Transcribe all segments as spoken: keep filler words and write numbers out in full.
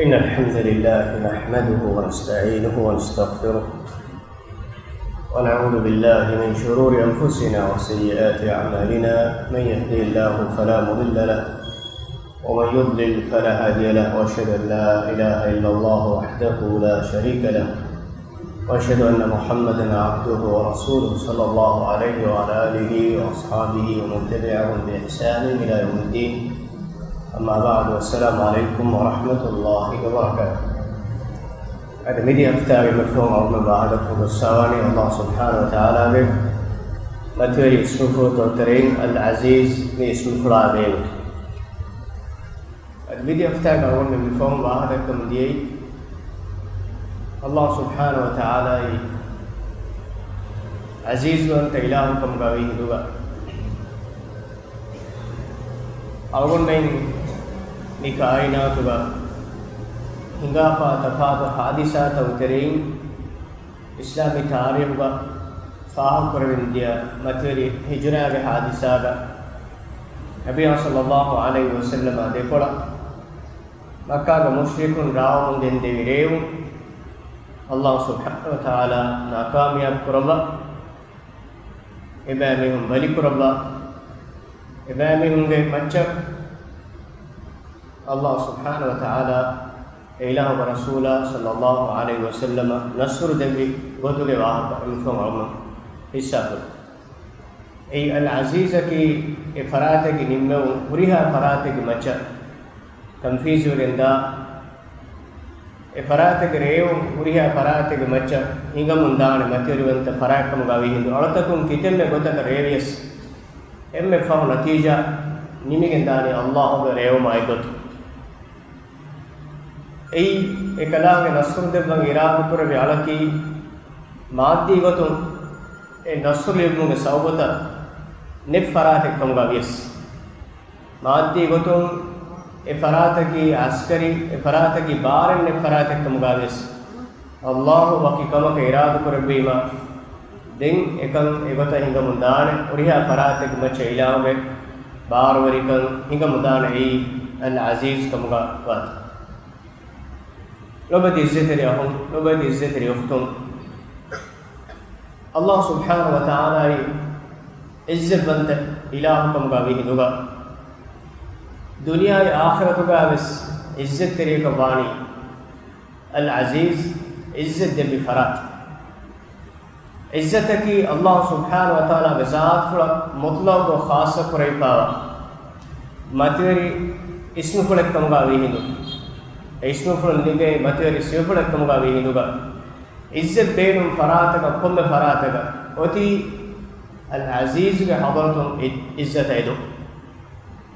إن الحمد لله نحمده ونستعينه ونستغفره، ونعوذ بالله من شرور أنفسنا وسيئات أعمالنا. من يهده الله فلا مضل له، ومن يضلل فلا هادي له، وأشهد أن لا إله إلا الله وحده لا شريك له، وأشهد أن محمدا عبده ورسوله، صلى الله عليه وعلى آله وأصحابه ومن تبعهم بإحسان إلى يوم الدين. أما بعد، والسلام عليكم ورحمة الله وبركاته. އަދި މިދިޔަ ހަފްތާގެ މި ފޯން އަޅުގަނޑު ވާހަކަ ގޮއްސަވާނީ އަﷲ ސުބްޙާނަހޫ ވަތަޢާލާގެ މަތިވެރި އިސްމުފުޅުތައް ތެރެއިން އަލް ޢަޒީޒް މި އިސްމުފުޅާ ބެހޭގޮތުން. އަދި މިދިޔަ ހަފްތާގަ އަޅުގަނޑު މި ފޯން ވާހަކަ ދައްކަމުން ދިޔައީ އަﷲ ސުބްޙާނަހޫ ވަތަޢާލާއީ ޢަޒީޒްވަންތަ އިލާހު ކަމުގަ ވީ ހިނދުގަ، އަޅުގަނޑުމެން މި ކާއިނާތުގަ ހިނގާފާ ތަފާތު ޙާދިސާތައް ތެރެއިން އިސްލާމީ ތާރީޚުގަ ފާހަގަކުރެވެން ދިޔަ މަތިވެރި ހިޖުރާގެ ޙާދިސާގަ ނަބިއްޔާ ޞައްލައްލާހު ޢަލައިހި ވަސައްލަމާ ދެކޮޅަށް މައްކާގެ މުޝްރިކުން ރާވަމުން ގެންދެވި ރޭވުން އަﷲ ސުބްޙާނަހޫ ވަތަޢާލާ ނާކާމިޔާބު ކުރައްވާ، އެބައިމީހުން ބަލިކުރައްވާ، އެބައިމީހުންގެ މައްޗަށް އަﷲ ސުބްޙާނަހޫ ވަތަޢާލާ އެ އިލާހުގެ ރަސޫލާ ޞައްލައްލާހު ޢަލައިހި ވަސައްލަމަށް ނަޞްރު ދެއްވި ގޮތުގެ ވާހަކަ އެމިފަހުން އަޅުގަނޑު ހިއްސާކުރަން. އެއީ އަލް ޢަޒީޒަކީ އެ ފަރާތަކީ ނިންމެވުން ހުރިހާ ފަރާތެއްގެ މައްޗަށް ތަންފީޒުވެގެންދާ، އެ ފަރާތެއްގެ ރޭވުން ހުރިހާ ފަރާތެއްގެ މައްޗަށް ހިނގަމުން ދާނެ މަތިވެރިވަންތަ ފަރާތްކަމުގަ ވީ ހިނދު، އަޅުތަކުން ކިތަންމެ ގޮތަކަށް ރޭވިޔަސް އެންމެ ފަހު ނަތީޖާ ނިމިގެން ދާނީ އަﷲގެ ރޭވުމާ އެއްގޮތުން. އެއީ އެކަލާނގެ ނަޞްރު ދެއްވަން އިރާދަކުރެއްވި އަޅަކީ މާއްދީ ގޮތުން އެ ނަޞްރު ލިބުމުގެ ސަބަބުތައް ނެތް ފަރާތެއް ކަމުގަ ވިޔަސް، މާއްދީ ގޮތުން އެ ފަރާތަކީ އަސްކަރީ، އެ ފަރާތަކީ ބާރެއް ނެތް ފަރާތެއް ކަމުގަ ވިޔަސް، އަﷲ ވަކި ކަމަކަށް އިރާދަކުރެއްވީމަ، ދެން އެކަން އެގޮތަށް ހިނގަމުން ދާނެ، ހުރިހާ ފަރާތެއްގެ މައްޗަށް އިލާހުގެ ބާރުވެރިކަން ހިނގަމުން ދާނެ، އެއީ އަލް ޢަޒީޒް ކަމުގަ ވާތީ. ލޮބުވެތި ޢިއްޒަތްތެރި އަޚުން، ލޮބުވެތި ޢިއްޒަތްތެރި އުޚްތުން، އަﷲ ސުބްޙާނަހޫ ވަތަޢާލާއީ ޢިއްޒަތްވަންތަ އިލާހު ކަމުގަ ވި ހިނދުގަ، ދުނިޔާއި އާޚިރަތުގަ ވެސް ޢިއްޒަތްތެރިޔަކަށް ވާނީ އަލް ޢަޒީޒް، ޢިއްޒަތް ދެއްވި ފަރާތް. ޢިއްޒަތަކީ އަﷲ ސުބްޙާނަހޫ ވަތަޢާލާގެ ޒާތުފުޅަށް މުޠްލަޤު ޚާއްޞަ ކުރެވިފައިވާ މަތިވެރި އިސްމުފުޅެއް ކަމުގަ ވީ ހިނދު، އެ އިސްމުފުޅުން ލިބޭ މަތިވެރި ސިފަފުޅެއް ކަމުގަ ވީ ހިނދުގަ، ޢިއްޒަތް ބޭނުން ފަރާތަކަށް ކޮންމެ ފަރާތަކަށް އޮތީ އަލް ޢަޒީޒުގެ ޙަޟްރަތުން ޢި-، ޢިއްޒަތަށް އެދުން.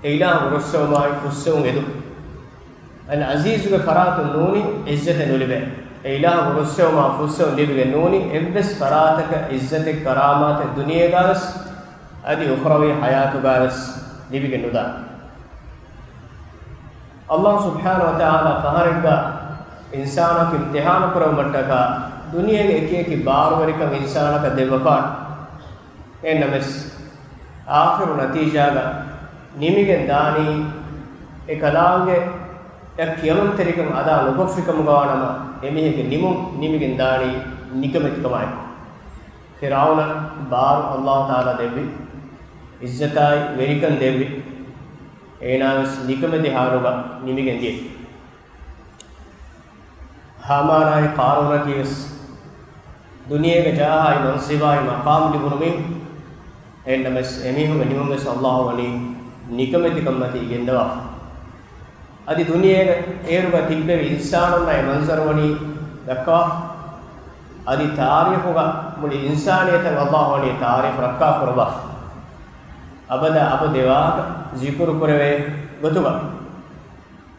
އެ އިލާހު ރުއްސެވުމާއި ފުއްސެވުން އެދުން. އަލް ޢަޒީޒުގެ ފަރާތުން ނޫނީ ޢިއްޒަތެއް ނުލިބޭ. އެ އިލާހު ރުއްސެވުމާ ފުއްސެވުން ލިބިގެން ނޫނީ އެއްވެސް ފަރާތަކަށް ޢިއްޒަތެއް ކަރާމާތެއް ދުނިޔޭގަވެސް އަދި އުޚްރަވީ ޙަޔާތުގަވެސް ލިބިގެން ނުދާނެ. އަﷲ ސުބްޙާނަހޫ ވަތަޢާލާ ފަހަރެއްގަ އިންސާނަކު އިމްތިޙާނު ކުރެވުމަށްޓަކާ ދުނިޔޭގެ އެކިއެކި ބާރުވެރިކަން އިންސާނަކަށް ދެއްވަފާނެ. އެހެންނަމަވެސް، އާޚިރު ނަތީޖާގަ ނިމިގެން ދާނީ، އެ ކަލާނގެ އެ ކިޔަމަންތެރިކަން އަދާ ނުކޮށްފި ކަމުގަ ވާނަމަ، އެމީހެއްގެ ނިމުން ނިމިގެން ދާނީ ނިކަމެތިކަމާއެކު. ފިރްޢައުނަށް ބާރު އަﷲ ތަޢާލާ ދެއްވި، ޢިއްޒަތާއި ވެރިކަން ދެއްވި، އޭނާވެސް ނިކަމެތި ޙާލުގަ ނިމިގެން ދިޔައީ. ހާމާނާއި ޤާރޫނަކީވެސް ދުނިޔޭގެ ޖާހާއި މަންޞިބާއި މަޤާމު ލިބުނު މީހުން. އެހެންނަމަވެސް، އެމީހުންގެ ނިމުންވެސް އަﷲ ވަނީ ނިކަމެތިކަންމަތީ ގެންދަވާފަ. އަދި ދުނިޔޭގަ އޭރުގަ ތިއްބެވި އިންސާނުންނަށް އެ މަންޒަރު ވަނީ ދައްކާފަ. އަދި ތާރީޚުގަ މުޅި އިންސާނިއްޔަތަށް އަﷲ ވަނީ ތާރީޚު ރައްކާ ކުރައްވާފަ. އަބަދާ އަބަދު އެ ވާހަކަ ޒިކުރު ކުރެވޭ ގޮތުގަ.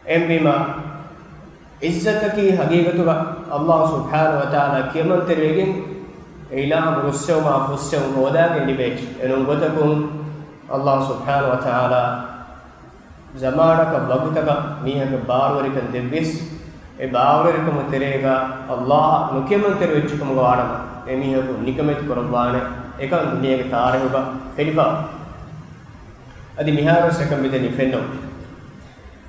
އެހެންވީމަ، ޢިއްޒަތަކީ ހަގީގަތުގަ އަﷲ ސުބްޙާނަހޫ ވަތަޢާލާ ކިޔަމަންތެރިވެގެން، އެ އިލާހު ރުއްސެވުމާ ފުއްސެވުން ހޯދާގެން ލިބޭ އެއްޗެއް. އެނޫން ގޮތަކުން، އަﷲ ސުބްޙާނަހޫ ވަތަޢާލާ ޒަމާނަކަށް ވަގުތަކަށް މީހަކަށް ބާރުވެރިކަން ދެއްވިޔަސް، އެ ބާރުވެރިކަމުގެ ތެރޭގަ އަﷲއަށް ނުކިޔަމަންތެރިވެއްޖެ ކަމުގަ ވާނަމަ، އެމީހަކު ނިކަމެތި ކުރައްވާނެ. އެކަން ދުނިޔޭގެ ތާރީޚުގަ ފެނިފަ. އަދި މިހާރުވެސް އެކަން މިދަނީ ފެންނަމުން.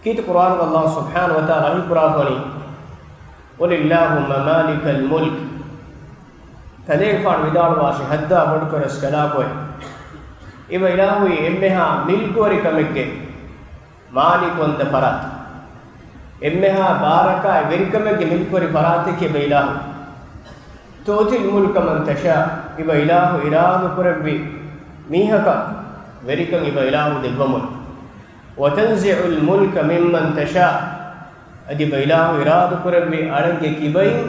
ކީރިތި ޤުރުއާނުގަ ﷲ ސުބްޙާނަހޫ ވަތަޢާލާ ވަޙީ ކުރާފަނީ، قل اللهم مالك الملك. ތަދޭގެފާނު ވިދާޅުވާށި، ޙައްދާ ބޮޑުކުރަސް ކަލާކޮއެ، އިބަ އިލާހުއީ އެންމެހާ މިލްކުވެރިކަމެއްގެ މާލިކުވަންތަ ފަރާތް. އެންމެހާ ބާރަކާއި ވެރިކަމެއްގެ މިލްކުވެރި ފަރާތަކީ އެބަ އިލާހު. تؤتي الملك من تشاء، އިބަ އިލާހު އިރާދަކުރެއްވި މީހަކަށް ވެރިކަން އިބަ އިލާހު ދެއްވަމުން. وتنزع الملك ممن تشاء، އަދި އިބަ އިލާހު އިރާދަކުރެއްވި އަޅެއްގެ ކިބައިން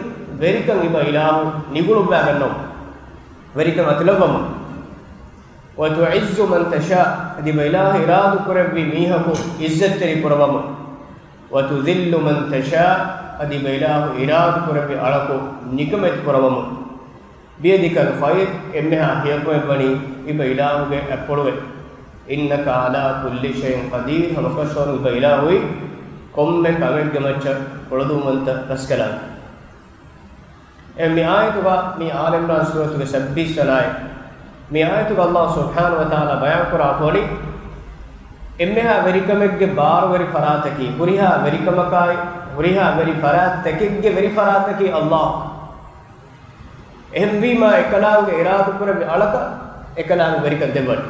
ވެރިކަން އިބަ އިލާހު ނިގުޅުއްވާގަންނަވަމުން. ވެރިކަން އަތުލައްވަމުން. وتعز من تشاء، އަދި އިބަ އިލާހު އިރާދަކުރެއްވި މީހަކު ޢިއްޒަތްތެރި ކުރައްވަމުން. وتذل من تشاء، އަދި އިބަ އިލާހު އިރާދަކުރެއްވި އަޅަކު ނިކަމެތި ކުރައްވަމުން. بيدك الخير، އެންމެހާ ހެޔޮކަމެއްވަނީ އިބަ އިލާހުގެ އަތްޕުޅުގައި. إنك على كل شيء قدير، ހަމަކަށަވަރުން އިބަ އިލާހުއީ ކޮންމެ ކަމެއްގެ މައްޗަށް ކުޅަދުންވަންތަ ރަސްކަލާނގެ. އެ މި އާޔަތުގަ، މި އާލް ޢިމްރާން ސޫރަތުގެ ސައްބީސް ވަނަ އާޔަތް، މި އާޔަތުގަ ﷲ ސުބްޙާނަހޫ ވަތަޢާލާ ބަޔާންކުރާ ފޯނި، އެންމެހާ ވެރިކަމެއްގެ ބާރުވެރި ފަރާތަކީ، ހުރިހާ ވެރިކަމަކާއި، ހުރިހާ ވެރި ފަރާތްތަކެއްގެ ވެރި ފަރާތަކީ ﷲ. އެހެންވީމާ، އެކަލާނގެ އިރާދަކުރެއްވި އަޅަކަށް އެކަލާނގެ ވެރިކަން ދެއްވަން.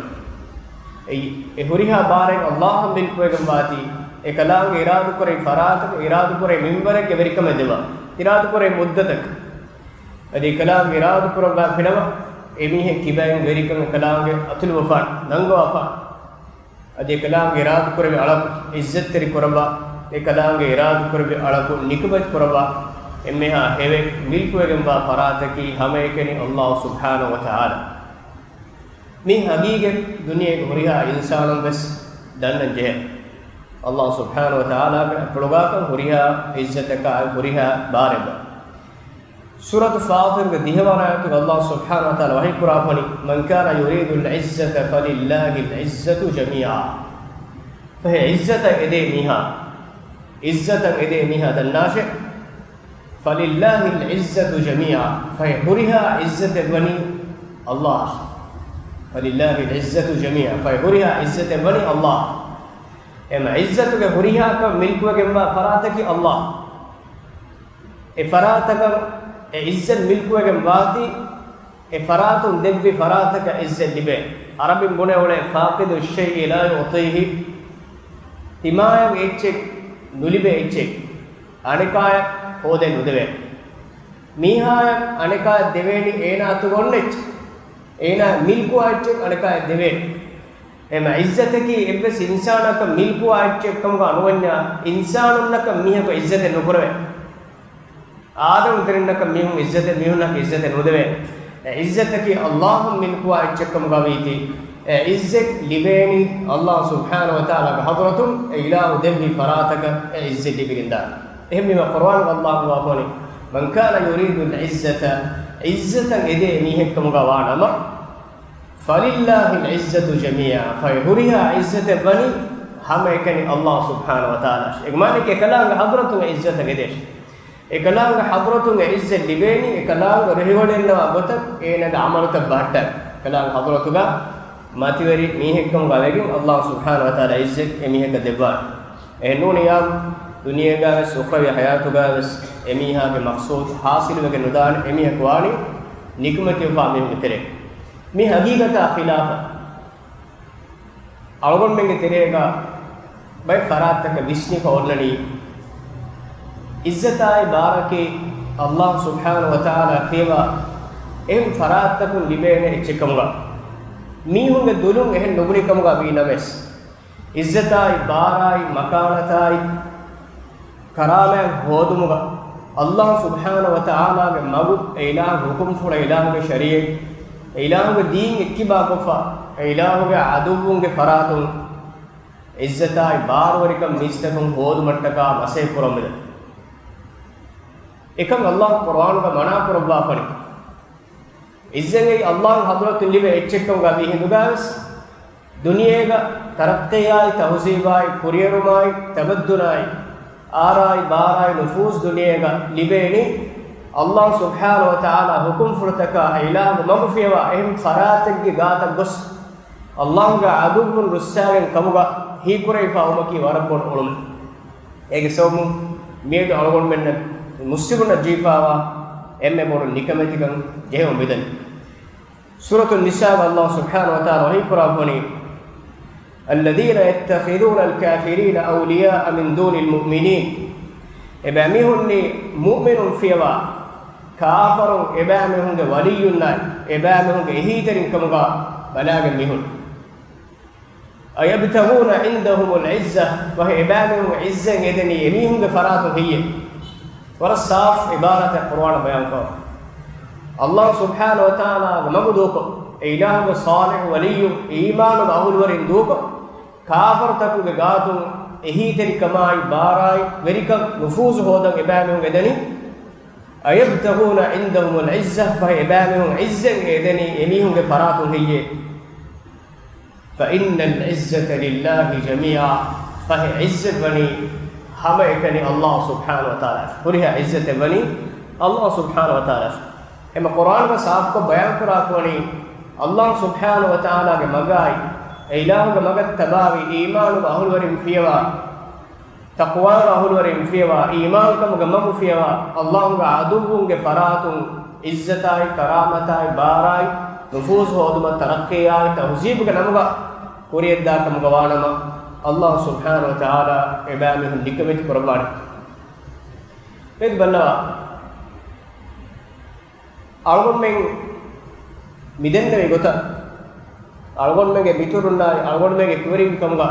އެއީ، އެ ހުރިހާ ބާރެއް ﷲ އަށް މިލްކުވެގެން ވާތީ، އެކަލާނގެ އިރާދަކުރެއްވި ފަރާތަކަށް، އިރާދަކުރެއްވި މިންވަރެއްގެ ވެރިކަމެއް ދެއްވާ. އިރާދަކުރެއްވި މުއްދަތަކަށް. އަދި އެކަލާނގެ އިރާދަކުރައްވާފިނަމަ، އެމީހެއް ކިބައިން ވެރިކަން އެކަލާނގެ އަތުލުވެފާނެ، ނަންގަވާފާނެ. އަދި އެކަލާނގެ އިރާދަކުރެއްވި އަޅަކު ޢިއްޒަތްތެރި ކުރައްވާ، އެކަލާނގެ އިރާދަކުރެއްވި އަޅަކު ނިކަމެތި ކުރައްވާ، އެންމެހާ ހެޔޮ މިލްކުވެގެންވާ ފަރާތަކީ ހަމައެކަނި ﷲ ސުބްޙާނަހޫ ވަތަޢާލާ. މި ހަގީގަތް ދުނިޔޭގެ ހުރިހާ އިންސާނުން ވެސް ދަންނަން ޖެހޭ. ﷲ ސުބްޙާނަހޫ ވަތަޢާލާގެ އަތްޕުޅުގާކަން ހުރިހާ ޢިއްޒަތަކާއި ހުރިހާ ބާރެއް. ސޫރަތު ފާޠިރުގެ ދިހަވަނަ އާޔަތުގަ ﷲ ސުބްޙާނަހޫ ވަތަޢާލާ ވަޙީ ކުރާފަނީ، من كان يريد العزة فلله العزة جميعا. ފަހެ ޢިއްޒަތަށް އެދޭ މީހާ، ޢިއްޒަތަށް އެދޭ މީހާ ދަންނާށޭ، فلله العزة جميعا، ފަހެ ހުރިހާ ޢިއްޒަތެއް ވަނީ ﷲ. فلله العزة جميعا، ފަހެ ހުރިހާ ޢިއްޒަތެއް ވަނީ ﷲ. އެމަ ޢިއްޒަތުގެ ހުރިހާކަން މިލްކުވެގެންވާ ފަރާތަކީ ﷲ. އެ ފަރާތަކަށް އެ ޢިއްޒަތް މިލްކުވެގެން ވާތީ، އެ ފަރާތުން ދެއްވި ފަރާތަކަށް ޢިއްޒަތް ލިބޭ. ޢަރަބިން ބުނެ އުޅޭ، فاقد الشيء لا يعطيه. ތިމާޔަށް އެއްޗެއް ނުލިބޭ އެއްޗެއް އަނެކާޔަށް ހޯދައި ނުދެވޭ. މީހާޔަށް އަނެކާޔަށް ދެވޭނީ އޭނާ އަތުގަ އޮންނަ އެއްޗެއް. އޭނާ މިލްކުވާ އެއްޗެއް އަނެކާޔަށް ދެވޭނެ. އެމަ ޢިއްޒަތަކީ އެއްވެސް އިންސާނަކަށް މިލްކުވާ އެއްޗެއް ކަމުގަ ނުވަންޏާ، އިންސާނުންނަކަށް މީހަކު ޢިއްޒަތެއް ނުކުރެވޭ. އާދަމް ތެރެންނަކަށް މީހުން ޢިއްޒަތެއް، މީހުންނަކަށް ޢިއްޒަތެއް ނުދެވޭ. އެ ޢިއްޒަތަކީ ﷲ އަށް މިލްކުވާ އެއްޗެއް ކަމުގަ ވީތީ، އެ ޢިއްޒަތް ލިބޭނީ ﷲ ސުބްޙާނަހޫ ވަތަޢާލާގެ ޙަޟްރަތުން، އެ އިލާހު ދެއްވި ފަރާތަކަށް އެ ޢިއްޒަތް ލިބިގެންދާނެ. އެހެންވީމަ ޤުރުއާނުގަ ﷲ ވާފަނީ، من كان يريد العزة، ޢިއްޒަތަށް އެދޭ މީހެއްކަމުގަ ވާ ނަމަ، فلله العزة جميعا، ފަހެ ހުރިހާ ޢިއްޒަތެއް ވަނީ ހަމައެކަނި ﷲ ސުބްޙާނަހޫ ވަތަޢާލާ. އެ މާނައަކީ އެކަލާނގެ ޙަޟްރަތުން ޢިއްޒަތަށް އެދޭށޭ. އެކަލާނގެ ޙަޟްރަތުން އެ ޢިއްޒަތް ލިބޭނީ، އެކަލާނގެ ރުހިވޮޑިގަންނަވާ ގޮތަށް އޭނާގެ ޢަމަލުތައް ބަހައްޓަން. އެކަލާނގެ ޙަޟްރަތުގަ މަތިވެރި މީހެއްކަމުގަ ވެގެން ﷲ ސުބްޙާނަހޫ ވަތަޢާލާ ޢިއްޒަތް އެމީހަކަށް ދެއްވާނެ. އެހެންނޫނިއްޔާ، ދުނިޔޭގަ ވެސް އުޚްރަވީ ޙަޔާތުގަ ވެސް އެމީހާގެ މަޤްޞޫދު ޙާޞިލުވެގެން ނުދާނެ، އެމީހަކު ވާނީ ނިކުމެތިވެފާ މީހުންގެ ތެރޭ. މި ޙަޤީޤަތާ ޚިލާފަށް އަޅުގަނޑުމެންގެ ތެރޭގަ ބައެއް ފަރާތްތަކަށް ވިސްނިފަ އޮންނަނީ، ޢިއްޒަތާއި ބާރަކީ ﷲ ސުބްޙާނަހޫ ވަތަޢާލާ ކިޔަވާ އެހެން ފަރާތްތަކުން ލިބޭނެ އެއްޗެއްކަމުގަ، މީހުންގެ ދުލުން އެހެން ނުބުނިކަމުގަ ވީ ނަމަވެސް، ޢިއްޒަތާއި ބާރާއި މަކާނަތާއި ކަރާމަތް ހޯދުމުގަ ﷲ ސުބްޙާނަހޫ ވަތަޢާލާގެ މަގު، އެ އިލާހު ހުކުމްފުޅަށް، އެ އިލާހުގެ ޝަރީޢަތް، އެ އިލާހުގެ ދީން އެއްކިބާކޮށްފަ، އެ އިލާހުގެ ޢަދުއްވުންގެ ފަރާތުން ޢިއްޒަތާއި ބާރުވެރިކަން މީސްތަކުން ހޯދުމަށްޓަކާ މަސައްކަތް ކުރަމުންދެން. އެކަން ﷲ ޤުރުއާނުގަ މަނާ ކުރައްވާފަނި. ޢިއްޒަތް އެއީ ﷲ ޙަޟްރަތުން ލިބޭ އެއްޗެއްކަމުގަ ވީ ހިނދުގަވެސް، ދުނިޔޭގަ ތަރައްޤީއާއި ތަހުޒީބާއި ކުރިއެރުމާއި ތަމައްދުނާއި އާރާއި ބާރާއި ނުފޫޒު ދުނިޔޭގަ ލިބޭނީ، ﷲ ސުބްޙާނަހޫ ވަތަޢާލާ ޙުކުމްފުޅުތަކާ އެ އިލާހު މަގުފިޔަވާ އެހެން ފަރާތެއްގެ ގާތަށް ގޮސް، ﷲގެ ޢަދުއްވުން ރުއްސާގެން ކަމުގަ ހީކުރެވިފަ ވުމަކީ ވަރަށް ބޮޑު އުޅުމެއް. އޭގެ ސަބަބުން މިއަދު އަޅުގަނޑުމެންނަށް މުސްލިމުންނަށް ޖެހިފައިވާ އެންމެ ބޮޑު ނިކަމެތިކަން ޖެހެމުން މިދަނީ. ސޫރަތުއް ނިސާގަ އައްލާހު ސުބްޙާނަހު ވަތަޢާލާ ވަޙީކުރާފަވަނީ، الذين يتخذون الكافرين أولياء من دون المؤمنين. އެބައިމީހުންނީ މުއުމިނުން ފިޔަވާ، ކާފަރުން އެބައިމީހުންގެ ވަލިއްޔުންނާއި، އެބައިމީހުންގެ އެހީތެރިން ކަމުގަ ބަލާގެން މީހުން. أيبتغون عندهم العزة، ފަހެ އެބައިމީހުން ޢިއްޒަތް އެދެނީ އެމީހުންގެ ފަރާތުން ހެއްޔޭ؟ ވަރަށް ސާފު ޢިބާރާތެއް ޤުރުއާނަށް ބަޔާންކުރައްވާ. އައްލާހު ސުބްޙާނަހު ވަތަޢާލާގެ މަގު ދޫކޮށް، އެ އިލާހުގެ ޞާލިޙު ވަލިއްޔުން، އީމާނުގެ އަހުލުވެރިން ދޫކޮށް، ކާފަރުތަކުގެ ގާތުން އެހީތެރިކަމާއި ބާރާއި ވެރިކަން ނުފޫޒު ހޯދަން އެބައިމީހުން އެދެނީ. أيبتغون عندهم العزة، ފަހެ އެބައިމީހުން ޢިއްޒަތް އެދެނީ އެމީހުންގެ ފަރާތުން ހެއްޔޭ؟ فإن العزة لله جميعا، ފަހެ ޢިއްޒަތް ވަނީ ހަމައެކަނި އައްލާހު ސުބްޙާނަހު ވަތަޢާލާ. ހުރިހާ ޢިއްޒަތެއް ވަނީ އައްލާހު ސުބްޙާނަހު ވަތަޢާލާ. އެމަ ޤުރުއާނުގަ ސާފުކޮށް ބަޔާންކުރާފަވަނީ، އައްލާހު ސުބްޙާނަހު ވަތަޢާލާގެ މަގާއި، އެ އިލާހުގެ މަގަށް ތަބާވި، އީމާނުގެ އަހުލުވެރިން ފިޔަވާ، ތަޤްވާގެ އަހުލުވެރިން ފިޔަވާ، އީމާންކަމުގެ މަގު ފިޔަވާ، އައްލާހުގެ ޢަދުއްވުންގެ ފަރާތުން ޢިއްޒަތާއި، ކަރާމަތާއި، ބާރާއި، ނުފޫޒު ހޯދުމަށް، ތަރައްޤީއާއި، ތަހުޒީބުގެ ނަމުގަ ކުރިޔަށްދާ ކަމުގަ ވާނަމަ، އައްލާހު ސުބްޙާނަހު ވަތަޢާލާ އެބައިމީހުން ނިކަމެތި ކުރައްވާނެ. މިއަދު ބައްލަވާ. އަޅުގަނޑުމެން މިދެންނެވި ގޮތަށް، އަޅުގަނޑުމެންގެ މިތުރުންނާއި، އަޅުގަނޑުމެންގެ އެކުވެރިން ކަމުގަ،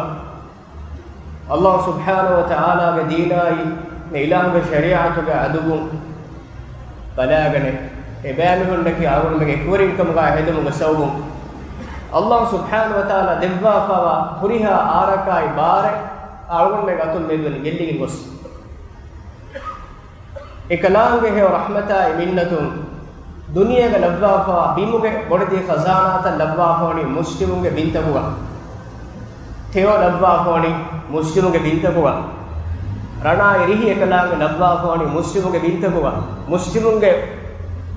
އައްލާހު ސުބްޙާނަހު ވަތަޢާލާގެ ދީނާއި، އެ އިލާހުގެ ޝަރީޢަތުގެ އަދުބުން ބަލާގަނެ، އެބައިމީހުންނަކީ އަޅުގަނޑުމެންގެ އެކުވެރިން ކަމުގަ ހެދުމުގެ ސަބަބުން، އައްލާހު ސުބްޙާނަހު ވަތަޢާލާ ދެއްވާފައިވާ ހުރިހާ އާރަކާއި ބާރެއް އަޅުގަނޑުމެން އަތުން މިއަދު ގެއްލިގެން ގޮސް. އެކަލާނގެ ހެޔޮ ރަޙްމަތާއި މިންނަތުން، ދުނިޔޭގަ ލައްވާފަވާ ބިމުގެ ބޮޑެތި ޚަޒާނާތައް ލައްވާފަވަނީ މުސްލިމުންގެ ބިންތަކުގަ. ތެޔޮ ލައްވާފަވަނީ މުސްލިމުންގެ ބިންތަކުގަ. ރަނާއި ރިހި އެކަލާނގެ ލައްވާފަވަނީ މުސްލިމުންގެ ބިންތަކުގަ. މުސްލިމުންގެ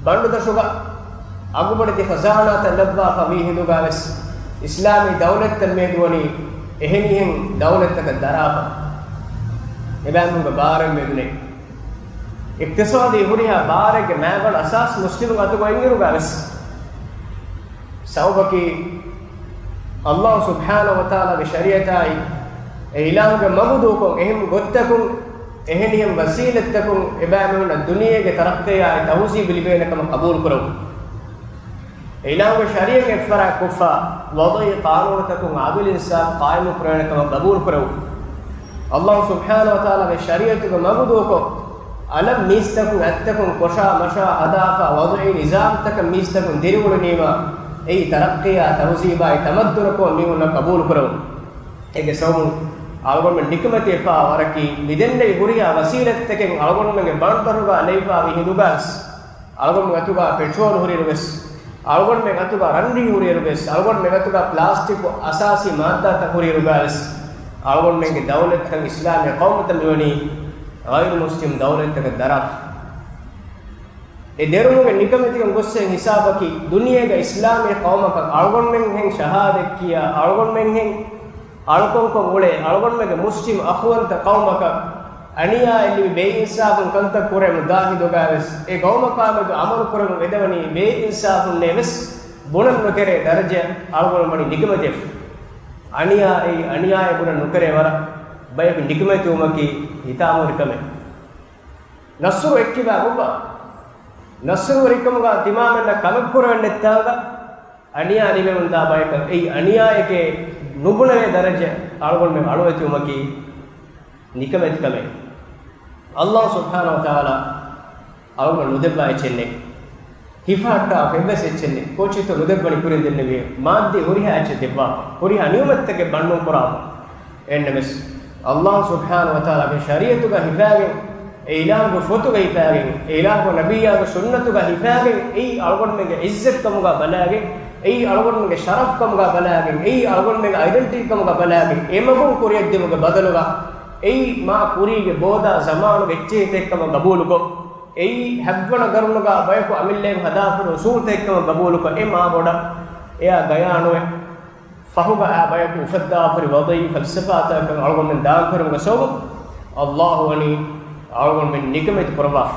ބަނޑުދަށުގަ އަގުބޮޑެތި ޚަޒާނާތައް ލައްވާފަ ވީ ހިނދުގަވެސް، އިސްލާމީ ދައުލަތްތައް މިއަދުވަނީ އެހެނިހެން ދައުލަތްތަކަށް ދަރާފަ. އެބައިމީހުންގެ ބާރެއް މިއަދު ނެތް. އިޤްތިޞާދީ ހުރިހާ ބާރެއްގެ މައިގަނޑު އަސާސް މުސްލިމުން އަތުގަ އިންއިރުގަވެސް، ސަބަބަކީ އައްލާހު ސުބްޙާނަހު ވަތަޢާލާގެ ޝަރީޢަތާއި، އެ އިލާހުގެ މަގު ދޫކޮށް، އެހެން ގޮތްތަކުން، އެހެނިހެން ވަސީލަތްތަކުން އެބައިމީހުންނަށް ދުނިޔޭގެ ތަރައްޤީއާއި ތަހުޒީބު ލިބޭނެ ކަމަށް ޤަބޫލު ކުރަމުން. އެ އިލާހުގެ ޝަރީޢަތް އެއްފަރާތް ކޮށްފަ، ވަޟްޢީ ޤާނޫނުތަކުން ޢަދުލު އިންސާފު ޤާއިމު ކުރެވޭނެ ކަމަށް ޤަބޫލު ކުރަމުން. އައްލާހު ސުބްޙާނަހު ވަތަޢާލާގެ ޝަރީޢަތުގެ މަގު ދޫކޮށް، އަލަށް މީސްތަކުން އަތްތަކުން ކޮށާ މަށާ ހަދާފަ، ވަޟްޢީ ނިޒާމްތަކަށް މީސްތަކުން ދިރިއުޅުނީމާ، އެއީ ތަރައްޤީއާ ތަހުޒީބާއި ތަމައްދުނަކުން މީހުންނަށް ޤަބޫލު ކުރަމުން. އޭގެ ސަބަބުން އަޅުގަނޑުމެން ނިކަމެތިވެފަ ވަރަކީ، މިދެންނެވި ހުރިހާ ވަސީލަތްތަކެއް އަޅުގަނޑުމެންގެ ބަނޑުދަށުގަ ލެވިފަ ވީ ހިނދުގަސް، އަޅުގަނޑުމެން އަތުގަ ޕެޓްރޯލް ހުރިއިރުވެސް، އަޅުގަނޑުމެން އަތުގަ ރަންރީ ހުރިއިރުވެސް، އަޅުގަނޑުމެން އަތުގަ ޕްލާސްޓިކް އަސާސީ މާއްދާތައް ހުރިއިރުގަވެސް، އަޅުގަނޑުމެންގެ ދައުލަތްތައް، އިސްލާމީ ޤައުމުތައް މިވަނީ ޣައިރު މުސްލިމް ދައުލަތްތަކަށް ދަރާފަ. އެ ދެރުމުގެ ނިކަމެތިކަން ގޮއްސޭ ހިސާބަކީ، ދުނިޔޭގަ އިސްލާމީ ޤައުމަކަށް އަޅުގަނޑުމެންހެން ޝަހާދަތް ކިޔާ، އަޅުގަނޑުމެންހެން އަޅުކަންކޮށް އުޅޭ އަޅުގަނޑުމެންގެ މުސްލިމް އަޚުވަންތަ ޤައުމަކަށް އަނިޔާއެއް ލިބި ބޭއިންސާފުން ކަންތައް ކުރެވެމުން ދާ ހިނދުގަވެސް، އެ ޤައުމަކާމެދު ޢަމަލު ކުރެވެމުން އެދެވަނީ ބޭއިންސާފުންނޭވެސް ބުނަން ނުކެރޭ ދަރަޖައަށް އަޅުގަނޑު ވަނީ ނިކަމެތިވެފަ. އަނިޔާއެއް އަނިޔާއެއް ބުނަން ނުކެރޭ ވަރަށް ބަޔަކު ނިކަމެތިވުމަކީ ހިތާމަހުރި ކަމެއް. ނަޞްރު އެއްކިބާ ގޮބާ؟ ނަޞްރުވެރިކަމުގަ ތިމާމެންނަށް ކަމެއް ކުރެވެން ނެތްތާނގަ، އަނިޔާ ލިބެމުން ދާ ބަޔަކަށް އެއީ އަނިޔާއެކޭ ނުބުނެވޭ ދަރަޖަ އަޅުގަނޑުމެން އަޅުވެތިވުމަކީ ނިކަމެތި ކަމެއް. އައްލާހު ސުބްޙާނަހު ވަތަޢާލާ އަޅުގަނޑު ނުދެއްވާ އެއްޗެއް ނެތް. ހިފަހައްޓާފަ އެއްވެސް އެއްޗެއް ނެތް. ކޯޗެއްތޯ ނުދެއްވަނީ ކުރިން ދެންނެވި މާއްދީ ހުރިހާ އެއްޗެއް ދެއްވާފަ. ހުރިހާ ނިޢުމަތްތަކެއް ބަންނުން ކުރާފަ. އެހެންނަމަވެސް، އައްލާހު ސުބްޙާނަހު ވަތަޢާލާގެ ޝަރީޢަތުގަ ހިފާގެން، އެ އިލާހުގެ ފޮތުގަ ހިފާގެން، އެ އިލާހުގެ ނަބިއްޔާގެ ސުންނަތުގަ ހިފާގެން، އެއީ އަޅުގަނޑުމެންގެ ޢިއްޒަތްކަމުގަ ބަލާގެން، އެއީ އަޅުގަނޑުމެންގެ ޝަރަފްކަމުގަ ބަލާގެން، އެއީ އަޅުގަނޑުމެންގެ އައިޑެންޓިޓީކަމުގަ ބަލާގެން، އެމަގުން ކުރިއަށްދިއުމުގެ ބަދަލުގަ، އެއީ މާ ކުރީގެ ބޯދާ ޒަމާނުގެ އެއްޗެހިތެއްކަމަށް ގަބޫލުކޮށް، އެއީ ހަތްވަނަ ގަރުނުގަ ބަޔަކު އަމިއްލައިން ހަދާފަރި އުސޫލުތަކެއްކަމަށް ގަބޫލުކޮށް، އެ މާ ބޮޑަށް އެއާ ގަޔާނުވެ. ފަހުގަ އާ ބަޔަކު އުފައްދާފަރި ވަޟްޢީ ފަލްސަފާތަކަށް އަޅުގަނޑުމެން ދާންފަރުމުގެ ސަބަބުން، ﷲ ވަނީ އަޅުގަނޑުމެން ނިކަމެތި ކުރައްވާފަ.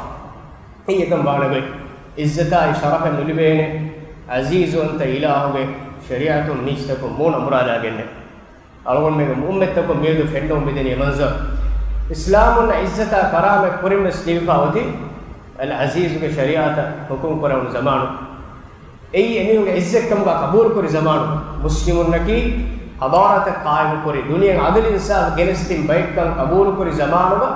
އެއީ އެކަން ވާނެގޮތް. އިއްޒަތާއި ޝަރަފެއް ނުލިބޭނެ، ޢަޒީޒުވަންތަ އިލާހުގެ ޝަރީޢަތުން މީސްތަކުން މޫނު އަނބުރާލާގެންނެއް. އަޅުގަނޑުމެންގެ އުއްމަތްތަކުން މިއަދު ފެންނަމުން މިދެނީ އެ މަންޒަރު. އިސްލާމުންނަށް ޢިއްޒަތާ ކަރާމަތް ކުރިން ވެސް ލިބިފަ އޮތީ އަލް ޢަޒީޒުގެ ޝަރީޢަތަށް ޙުކުމް ކުރެވުނު ޒަމާނު. އެއީ އެމީހުންގެ ޢިއްޒަތްކަމުގަ ޤަބޫލުކުރި ޒަމާނު. މުސްލިމުންނަކީ ޙަޟާރަތެއް ޤާއިމުކުރި، ދުނިޔެގެ ޢަދުލު އިންސާފު ގެނެސްދިން ބައެއްކަން ޤަބޫލުކުރި ޒަމާނުގަ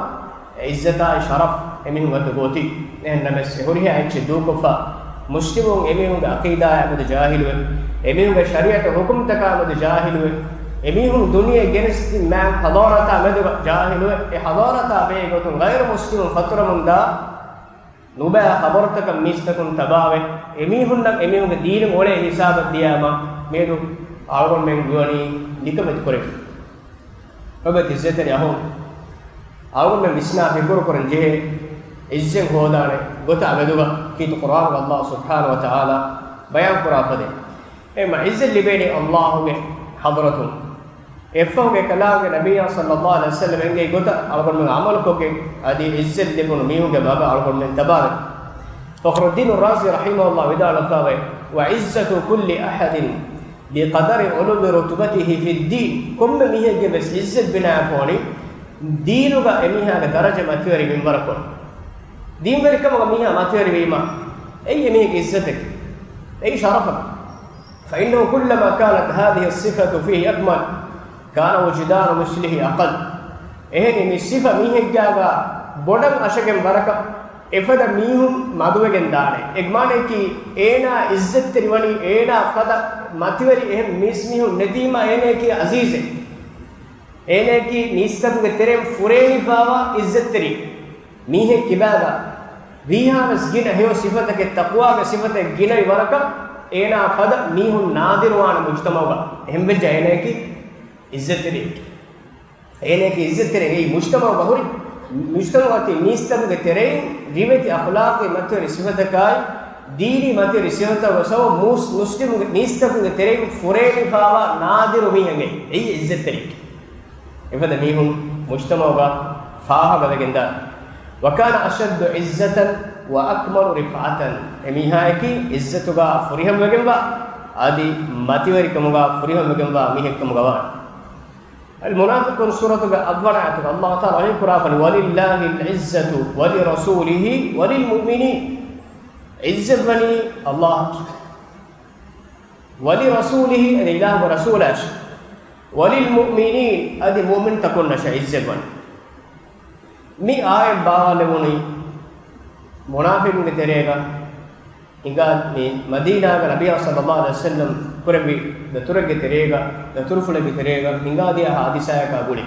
އެ ޢިއްޒަތާއި ޝަރަފް އެމީހުން އަތުގަ އޮތީ. އެހެންނަމަވެސް، އެ ހުރިހާ އެއްޗެއް ދޫކޮށްފަ، މުސްލިމުން އެމީހުންގެ ޢަޤީދާއާ މެދު ޖާހިލުވެ، އެމީހުންގެ ޝަރީޢަތު ޙުކުމްތަކާ މެދު ޖާހިލުވެ، އެމީހުން ދުނިޔެ ގެނެސްދިން މާތް ޙަޟާރަތާ މެދުގަ ޖާހިލުވެ، އެ ޙަޟާރަތާ ބެހޭ ގޮތުން ޣައިރު މުސްލިމުން ފަތުރަމުންދާ ނުބައި ޚަބަރުތަކަށް މީސްތަކުން ތަބާވެ، އެމީހުންނަށް އެމީހުންގެ ދީނުން އުޅޭ ހިސާބަށް ދިޔާމަ، މިއަދު އަޅުގަނޑުމެން މިވަނީ ނިކަމެތި ކުރެވިފަ. އޮބެ ތިއްޒެތެރި އަހުން، އަޅުގަނޑުމެން ވިސްނާ ފިކުރު ކުރަން ޖެހޭ، ޢިއްޒަތް ހޯދާނެ ގޮތާ މެދުގަ ކީރިތި ޤުރްއާނުގަ ﷲ ސުބްޙާނަހޫ ވަތަޢާލާ ބަޔާން ކުރާ ފަދައިން. އެ މަ ޢިއްޒަތް ލިބޭނީ ﷲގެ ޙަޟްރަތުން. އެއަށްފަހުގެ ކަލާމުގެ ނަބިއްޔާ ޞައްލައްލާހު ޢަލައިހި ވަސައްލަމް އެންގެވި ގޮތަށް އަޅުގަނޑުމެން ޢަމަލުކޮށްގެން، އަދި ޢިއްޒަތް ލިބުނު މީހުންގެ މަގަށް އަޅުގަނޑުމެން ތަބާވެ. ފަޚްރުއްދީނު ރާޒީ ރަޙިމަހުﷲ ވިދާޅުވެފަވޭ، وعزة كل أحد بقدر علو رتبته في الدين. ކޮންމެ މީހެއްގެ ވެސް ޢިއްޒަތް ބިނާވެފަ ވަނީ ދީނުގަ އެމީހާގެ ދަރަޖަ މަތިވެރި މިންވަރަކުން. ދީންވެރިކަމުގަ މީހާ މަތިވެރިވީމަ، އެއީ އެމީހެއްގެ ޢިއްޒަތެއް. އެއީ ޝަރަފަކަށް. فإنه كلما كانت هذه الصفة فيه أكمل، كان وجدان مثله أقل. އެހެނީ މި ސިފަ މީހެއްގާގަ ބޮޑަށް އަށަގެން ވަރަކަށް އެފަދަ މީހުން މަދުވެގެން ދާނެ. އޭގެ މާނައަކީ އޭނާ ޢިއްޒަތްތެރި ވަނީ އޭނާ ފަދަ މަތިވެރި އެހެން މީސްމީހުން ނެތީމަ އޭނައަކީ ޢަޒީޒެއް. އޭނައަކީ މީސްތަކުގެ ތެރެއިން ފުރޭނިފަވާ ޢިއްޒަތްތެރި މީހެއް ކިބާގަ ވީހާވެސް ގިނަ ހެޔޮ ސިފަތަކެއް، ތަޤްވާގެ ސިފަތެއް ގިނައި ވަރަކަށް އޭނާ ފަދަ މީހުން ނާދިރުވާނެ މުޖްތަމަޢުގަ. އެހެންވެއްޖެ އޭނައަކީ ޢިއްޒަތްތެރިއެއް. އޭނައަކީ ޢިއްޒަތްތެރި އެއީ މުޖްތަމަޢުގަ ހުރި، މުޖްތަމަޢު އަތީ މީސްތަކުގެ ތެރެއިން ރިވެތި އަޚްލާޤީ މަތިވެރި ސިފަތަކާއި، ދީނީ މަތިވެރި ސިފަތަކުގެ ސަބަބުން މުސް-، މުސްލިމުގެ މީސްތަކުގެ ތެރެއިން ފުރޭނިފަވާ ނާދިރު މީހެއް އެއީ ޢިއްޒަތްތެރި. އެފަދަ މީހުން މުޖްތަމަޢުގަ ފާހަގަވެގެންދާ. وكان أشد عزة وأكمل رفعة. އެމީހާއަކީ ޢިއްޒަތުގަ ފުރިހަމަވެގެންވާ، އަދި މަތިވެރިކަމުގަ ފުރިހަމަވެގެންވާ މީހެއްކަމުގަވާ. އަލް މުނާފިޤޫން ސޫރަތުގެ އަށްވަނަ އާޔަތުގަ ﷲ ތަޢާލާ ވަޙީ ކުރާފަނި، ولله العزة ولرسوله وللمؤمنين. ޢިއްޒަތްވަނީ ﷲ، ولرسوله އަދި އިލާހުގެ ރަސޫލާއަށް، وللمؤمنين އަދި މުއުމިންތަކުންނަށް ޢިއްޒަތްވަނީ. މި އާޔަތް ބާވާލެވުނީ މުނާފިޤުންގެ ތެރޭގަ ހިނގާ މި މަދީނާގަ ނަބިއްޔާ ޞައްލައްލާހު ޢަލައިހި ވަސައްލަމް ކުރެއްވި ދަތުރެއްގެ ތެރޭގަ، ދަތުރުފުޅެއްގެ ތެރޭގަ ހިނގާދިޔަ ޙާދިސާއަކާ ގުޅި.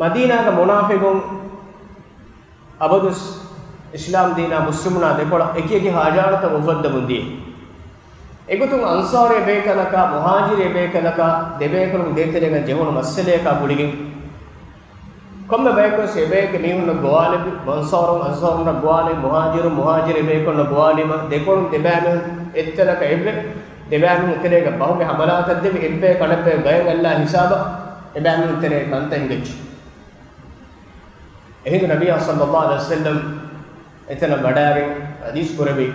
މަދީނާގަ މުނާފިޤުން އަބަދުވެސް އިސްލާމް ދީނާ މުސްލިމުނާ ދެކޮޅަށް އެކި އެކި ޙާޖާތްތައް އުފައްދަމުން ދިޔަ. އެގޮތުން އަންޞާރީ ބޭކަލަކާ މުހާޖިރީ ބޭކަލަކާ ދެބޭކަލުން ދޭތެރޭގަ ޖެހުނު މައްސަލަޔަކާ ގުޅިގެން، ކޮންމެ ބަޔަކުވެސް އެބަޔަކު މީހުންނަށް ގޮވާލެއްވި، އަންޞާރުން އަންޞާރުންނަށް ގޮވާލެއްވި، މުހާޖިރުން މުހާޖިރު ބޭކަލުންނަށް ގޮވާލީމަ، ދެކޮޅުން ދެބައިމީހުން އެއްތަނަކަށް އެއްވެ، ދެބައިމީހުން ތެރޭގަ ބަހުގެ ހަމަލާތައް ދެވި، އެއްބަޔަކު އަނެއްބަޔަކު ގަޔަށް އައްލާ ހިސާބަށް އެބައިމީހުން ތެރޭ ކަންތައް ހިނގައްޖެ. އެހިނދު ނަބިއްޔާ ޞައްލައްލާހު ޢަލައިހި ވަސައްލަމް އެތަނަށް ވަޑައިގެން ޙަދީޘް ކުރެއްވި،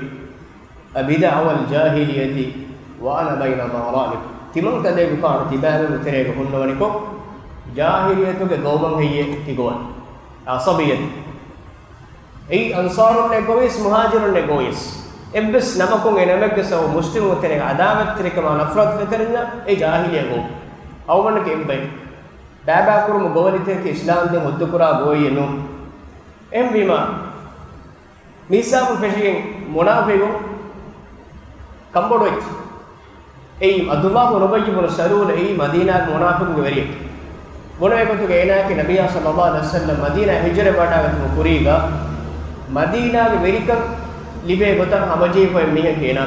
أبدعوى الجاهلية وأنا بين ظهرانكم. ތިމަން ތަދޭގެފާނު ތިބާގެ ތެރޭގަ ހުންނަވަނިކޮށް، ޖާހިލިއްޔަތުގެ ގޮވުމަށް ހެއްޔޭ ތި ގޮވަން؟ ޢަޞަބިއްޔަތު. އެއީ އަންޞާރުންނޭ ގޮވިޔަސް، މުހާޖިރުންނޭ ގޮވިޔަސް، އެއްވެސް ނަމަކުން އެ ނަމެއްގެ ސަބަބުން މުސްލިމުންގެ ތެރޭގަ ޢަދާވަތްތެރިކަމާ ނަފްރަތު ފެތެރެންޏާ އެ ޖާހިލިއްޔަ ގޮވުން. އަޅުގަނޑަކީ އެއްބައި. ބައިބައި ކުރުމުގެ ގޮވަލިތަކަކީ އިސްލާމްދީން ހުއްދަކުރާ ގޮވައެއް ނޫން. އެހެންވީމާ، މިހިސާބުން ފެށިގެން މުނާފިޤުން ކަންބޮޑުވެއްޖެ. އެއީ ޢަބްދުﷲ ބުނު އުބައްޔު ބުނު ސަލޫލު އެއީ މަދީނާގެ މުނާފިޤުންގެ ވެރިއެއް. ބުނެވޭ ގޮތުގަ އޭނާއަކީ ނަބިއްޔާ ޞައްލައްލާހު ޢަލައިހި ވަސައްލަމް މަދީނާ ހިޖުރަ ވަޑައިގަތުމުގެ ކުރީގަ މަދީނާގެ ވެރިކަން ލިބޭ ގޮތަށް ހަމަޖެހިފައި މީހެއް އޭނާ.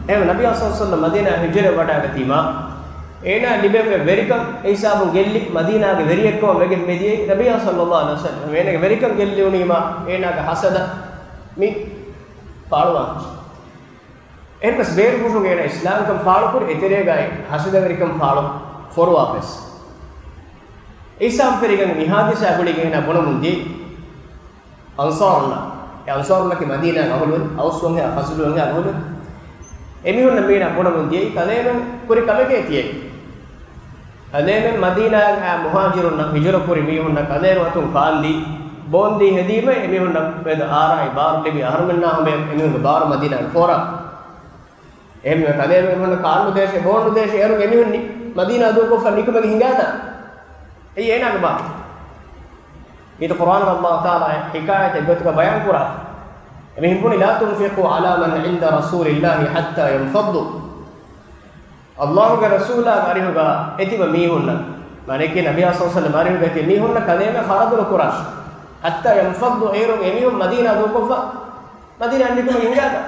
އެހެން ނަބިއްޔާ ޞައްލައްލާހު ޢަލައިހި ވަސައްލަމް މަދީނާ ހިޖުރަ ވަޑައިގަތީމާ، އޭނާ ލިބެންވެ ވެރިކަން އެހިސާބުން ގެއްލި، މަދީނާގެ ވެރިއެއްކަމަށް ވެގެން މިދިޔައީ ނަބިއްޔާ ޞައްލައްލާހު ޢަލައިހި ވަސައްލަމް. އޭނާގެ ވެރިކަން ގެއްލިއުނީމާ، އޭނާގެ ޙަސަދަ މި ފާޅުވާން. އެހެންވެސް ބޭރު ފުށުން އޭނާ އިސްލާމްކަން ފާޅުކުރި، އެތެރޭގައި ޙަސަދަވެރިކަން ފާޅު ފޮރުވާފަވެސް. އިސްލާމް ފެރިގެން މި ހާދިސާ ގުޅިގެން އޭނާ ބުނަމުން ދިޔައީ އަންޞާރުންނަށް. އެ އަންޞާރުންނަކީ މަދީނާގެ އަހުލުވެރި، އައުސް ވަންހާ ޚަޒްރަޖު ވަންހާ އަހުލުވެރި. އެމީހުންނަށް މީނާ ބުނަމުން ދިޔައީ ކަލޭމެން ކުރި ކަމެކޭ ތިޔައީ. ކަލޭމެން މަދީނާއަށް އައި މުހާޖިރުންނަށް، ހިޖުރަ ކުރި މީހުންނަށް ކަލޭމެން އަތުން ކާންދީ، ބޯންދީ ހެދީމަ އެމީހުންނަށް މެދު އާރާއި ބާރު ލިބި އަހަރުމެންނާ ހަމަޔަށް އެމީހުންގެ ބާރު މަދީނާގެ ފޯރާ. އެހެންވެ ކަލޭމެން އެމީހުންނަށް ކާން ނުދޭށޭ، ބޯން ނުދޭށޭ، އޭރުން އެމީހުން ނި-، މަދީނާ ދޫކޮށްފަ ނިކުމެގެން ހިނގާތާ؟ އެއީ އޭނާގެ ބާރު. އީތު ޤުރްއާނުގަ ﷲ ތަޢާލާ ޙިކާޔަތެއް ގޮތުގަ ބަޔާން ކުރާ. އެމީހުން ބުނި، "لا تنفقوا على من عند رسول الله حتى ينفضوا." ﷲގެ ރަސޫލާގެ އަރިހުގަ އެތިބަ މީހުންނަށް، މާނައަކީ ނަބިއްޔާ ޞައްލަﷲ ޢަލައިހި ވަސައްލަމް އަރިހުގަ އެތި މީހުންނަށް ކަލޭމެން ޚަރަދު ނުކުރާށޭ. حتى ينفضوا، އޭރުން އެމީހުން މަދީނާ ދޫކޮށްފަ މަދީނާ ނިކުމެ ހިނގާތާ؟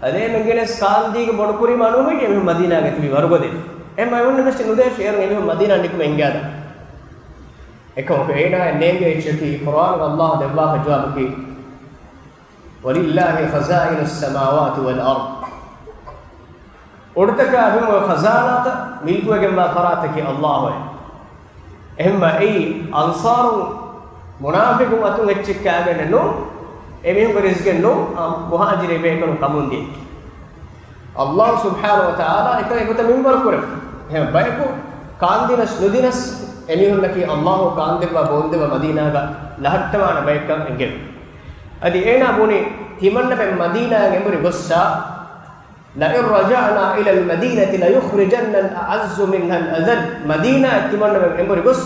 ކަލޭމެން ގެނެސް ކާންދީގެ ބޮޑު ކުރީމާ ނޫން އެމީހުން މަދީނާގަ ތިބި ވަރުގަދަވެފަ. އެހެން އެމީހުންނަށް ވެސް ނުދޭށޭ، އޭރުން އެމީހުން މަދީނާ ނިކުމެ ހިނގާތާ؟ އެކަމަކު އޭނާއަށް ނޭނގޭ އެއްޗަކީ، ޤުރްއާނުގަ ﷲ ދެއްވާފަ ޖަވާބަކީ، "ولله خزائن السماوات والأرض." އުޑުތަކާ ބިމުގެ ޚަޒާނާތައް މިލްކުވެގެންވާ ފަރާތަކީ ﷲ އޭ. އެހެންމަ އެއީ އަންޞާރު މުނާފިޤުން އަތުން އެއްޗެއް ކާގެންނެއް ނޫން، އެމީހުންގެ ރިޒްގެއް ނޫން، އާ، މުހާޖިރު ބޭކަލުން ކަމުން ދިޔައީ. ﷲ ސުބްޙާނަހޫ ވަތަޢާލާ އެކަން އެގޮތަށް މިންވަރު ކުރެއްވި. އެހެން ބަޔަކު ކާންދިނަސް ނުދިނަސް އެމީހުންނަކީ ﷲ ކާންދެއްވާ ބޯންދެއްވާ މަދީނާގަ ލަހައްޓަވާނެ ބައެއްކަން އެނގެވި. އަދި އޭނާ ބުނި، ތިމަންނަމެން މަދީނާއަށް އެނބުރި ގޮއްސަ، "لئن رجعنا إلى المدينة ليخرجن الأعز منها الأذل." މަދީނާއަށް ތިމަންނަމެން އެނބުރި ގޮސް،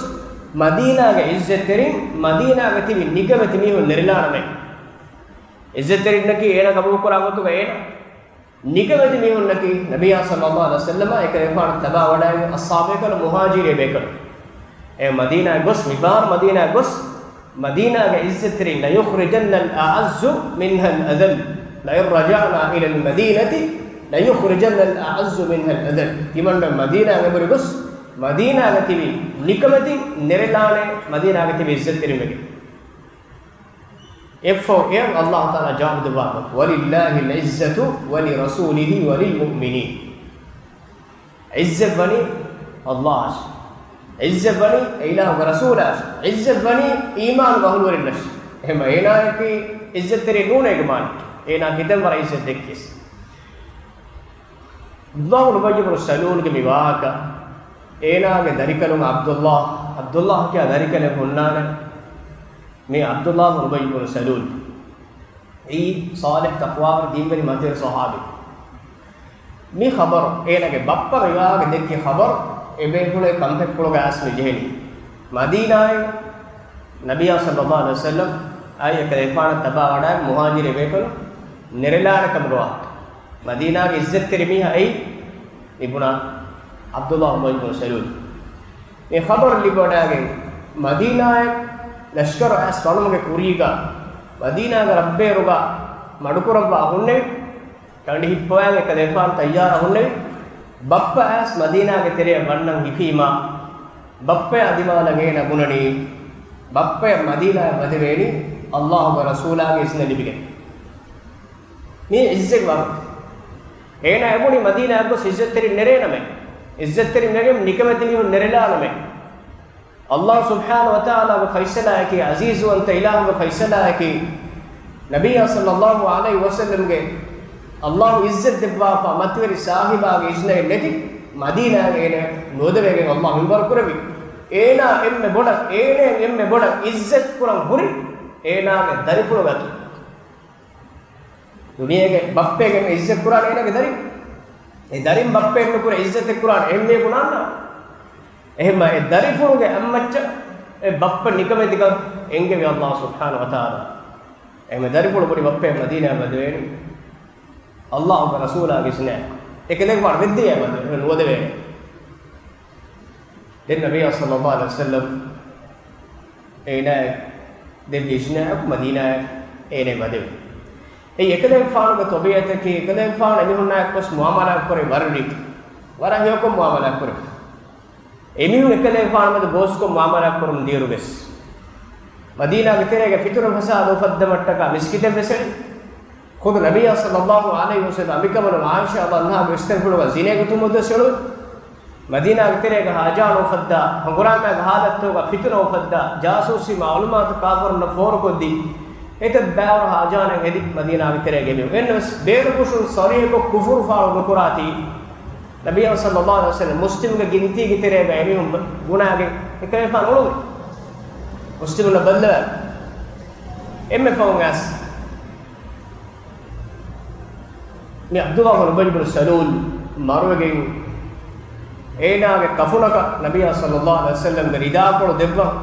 މަދީނާގެ ޢިއްޒަތްތެރިން، މަދީނާގަ ތިބި ނިކަމެތި މީހުން ނެރެލާނަމޭ. ޢިއްޒަތްތެރިންނަކީ އޭނާ ޤަބޫލުކުރާ ގޮތުގަ އޭނާ. ނިކަމެތި މީހުންނަކީ ނަބިއްޔާ ޞައްލަﷲ ޢަލައިހި ވަސައްލަމާ އެކަލޭގެފާނު ތަބާވަޑައިގެން އަޞްޙާބުބޭކަލުން މުހާޖިރު ބޭކަލުން. އެ މަދީނާއަށް ގޮސް، މިފަހަރު މަދީނާއަށް ގޮސް، މަދީނާގެ ޢިއްޒަތްތެރިން، "ليخرجن الأعز منها الأذل." لئن رجعنا إلى المدينة ليخرجن الأعز منها الأذل. ތިމަންނަ މަދީނާއަށް އެނބުރި ގޮސް، މަދީނާގަ ތިބި ނިކަމެތި ނެރެލާނެ މަދީނާގަ ތިބި ޢިއްޒަތްތެރިން ވެގެން. އެއަށްފަހު އެޔަށް ﷲ ތަޢާލާ ޖަވާބު ދެއްވާ، "ولله العزة ولرسوله وللمؤمنين." ޢިއްޒަތް ވަނީ ﷲ އަށް. ޢިއްޒަތް ވަނީ އެ އިލާހުގެ ރަސޫލާ އަށް. ޢިއްޒަތް ވަނީ އީމާނުގެ އަހުލުވެރިންނަށް. އެހެންމަ އޭނާއަކީ ޢިއްޒަތްތެރި ނޫނޭ ގެ މާނަ. އޭނާ ކިތަން ވަރަށް ޢިއްޒަތް ދެއްކިޔަސް. ޢަބްދުﷲ ބުނު އުބައްޔު ބުނު ސަލޫލްގެ މި ވާހަކަ، އޭނާގެ ދަރިކަލުން ޢަބްދުﷲ، ޢަބްދުﷲ ކިޔާ ދަރިކަލެއް ހުންނާނެ. މި ޢަބްދުﷲ ބުނު އުބައްޔު ބުނު ސަލޫލް. އެއީ ޞާލިޙު ތަޤްވާވެރި ދީންވެރި މަތިވެރި ޞަޙާބީ. މި ޚަބަރު، އޭނާގެ ބައްޕަ މި ވާހަކަ ދެއްކި ޚަބަރު، އެބޭފުޅުން ކަންފަތްޕުޅުގަ އައިސް މި ޖެހެނީ. މަދީނާއިން ނަބިއްޔާ ޞައްލަﷲ ޢަލައިހި ވަސައްލަމް އާއި އެކަލޭގެފާނަށް ތަބާވަޑައި މުހާޖިރު ބޭކަލުން ނެރެލާނެ ކަމުގެ ވާހަކަ. މަދީނާގެ ޢިއްޒަތްތެރި މީހާ އެއީ މި ބުނާ ޢަބްދުﷲ ބުނު އުބައްޔު ބުނު ސަލޫލް. މި ޚަބަރު ލިބިވަޑައިގެން މަދީނާއަށް ލަޝްކަރު އައިސް ވަނުމުގެ ކުރީގަ މަދީނާގެ ރަށްބޭރުގަ މަޑުކުރައްވާ ހުންނެވި. ކަނޑި ހިއްޕަވައިގެން އެކަލޭގެފާނު ތައްޔާރަށް ހުންނެވި. ބައްޕަ އައިސް މަދީނާގެ ތެރެއަށް ވަންނަން ހިފީމާ، ބައްޕަޔާ ދިމާލަށް އޭނަ ބުނަނީ، ބައްޕަޔަށް މަދީނާއަށް ވަދެވޭނީ ﷲގެ ރަސޫލާގެ އިޒްނަ ލިބިގެން. މީ ޢިއްޒަތް ވާގޮތެއް. އޭނާ އެބުނީ މަދީނާއަށް ގޮސް ޢިއްޒަތްތެރިން ނެރޭނަމޭ. ޢިއްޒަތްތެރިން ނެރެން ނިކަމެތި މީހުން ނެރެލާނަމޭ. ﷲ ސުބްޙާނަހޫ ވަތަޢާލާގެ ފައިސަލާއަކީ، ޢަޒީޒުވަންތަ އިލާހުގެ ފައިސަލާއަކީ، ނަބިއްޔާ ޞައްލަﷲ ޢަލައިހި ވަސައްލަމްގެ ﷲ ޢިއްޒަތް ދެއްވާފަ މަތިވެރި ސާހިބާގެ އިޒްނައެއް ނެތި މަދީނާއަށް އޭނަ ނުވަދެވޭގެން ﷲ މިންވަރު ކުރެއްވި. އޭނާ އެންމެ ބޮޑަށް، އޭނައަށް އެންމެ ބޮޑަށް ޢިއްޒަތް ކުރަން ހުރި އޭނާގެ ދަރިފުޅުގެ އަތުން. ދުނިޔޭގެ ބައްޕައެއްގެ ޢިއްޒަތް ކުރާނެ އޭނާގެ ދަރިން. އެ ދަރިން ބައްޕައެއް ނުކުރެ ޢިއްޒަތެއް ކުރާނެ އެހެން މީހަކު ނާންނާ. އެހެންމަ އެ ދަރިފުޅުގެ އަތްމައްޗަށް އެ ބައްޕަ ނިކަމެތިކަން އެންގެވި ﷲ ސުބްޙާނަހޫ ވަތަޢާލާ. އެހެންމަ ދަރިފުޅު ބުނި ބައްޕަޔަށް މަދީނާއަށް ވަދެވޭނީ ﷲގެ ރަސޫލާގެ އިޒްނައަށް. އެކަލޭގެފާނު ވެއްދިޔައޭ ވަދެ، ނުވަދެވޭނެ. ދެން ނަބިއްޔާ ޞައްލަﷲ ޢަލައިހި ވަސައްލަމް އޭނާއަށް ދެއްވި އިޒްނައަކު މަދީނާއަށް އޭނާ ވަދެވި. އެއީ އެކަލޭގެފާނުގެ ޠަބީޢަތަކީ، އެކަލޭގެފާނު އެމީހުންނާއެކު ގޮސް މުޢާމަލާތް ކުރޭ ވަރަށް ރީތި، ވަރަށް ހެޔޮކޮށް މުޢާމަލާތް ކުރޭ. އެމީހުން އެކަލޭގެފާނު މެދު ބޯސްކޮށް މުޢާމަލާތް ކުރަމުން ދިޔައިރުވެސް، މަދީނާގެ ތެރޭގަ ފިތުނަ ފަސާދަ އުފައްދަމަށްޓަކާ މިސްކިތެއް ވެސް އެޅި. ޚުދު ނަބިއްޔާ ޞައްލަﷲ ޢަލައިހި ވަސައްލަމް އަނބިކަނބަލުން ޢާއިޝާ ރަޟިޔަﷲ ޢަންހާގެ އިސްތަށިފުޅުގަ ޒިނޭގެ ތުހުމަތު ވެސް އެޅުވި. މަދީނާގެ ތެރޭގަ ހާޖާނު އުފައްދާ، ހަނގުރާމައިގެ ހާލަތުގަ ފިތުނަ އުފައްދާ، ޖާސޫސީ މައުލޫމާތު ކާފަރުންނަށް ފޯރުކޮށްދީ، އެތައް ބައިވަރު ހާޖާނެއް ހެދި މަދީނާގެ ތެރޭގެ މީހުން. އެންނަވެސް ބޭނުފުށުން ޞަރީޙަކޮށް ކުފުރު ފާޅު ނުކުރާތީ، ނަބިއްޔާ ޞައްލައްލާހު ޢަލައިހި ވަސައްލަމް މުސްލިމުގެ ގިންތީގެ ތެރޭގަ އެމީހުން ގުނާގެ އެކަލޭގެފާނު އުޅުނު. މުސްލިމުންނަށް ބައްލަވާ. އެންމެ ފަހުން އައިސް މި ޢަބްދުﷲ ބިން އުބައްޔު ބިން ސަލޫލް މަރުވެގެން، އޭނާގެ ކަފުނަކަށް ނަބިއްޔާ ޞައްލައްލާހު ޢަލައިހި ވަސައްލަމްގެ ރިދާކޮޅު ދެއްވަން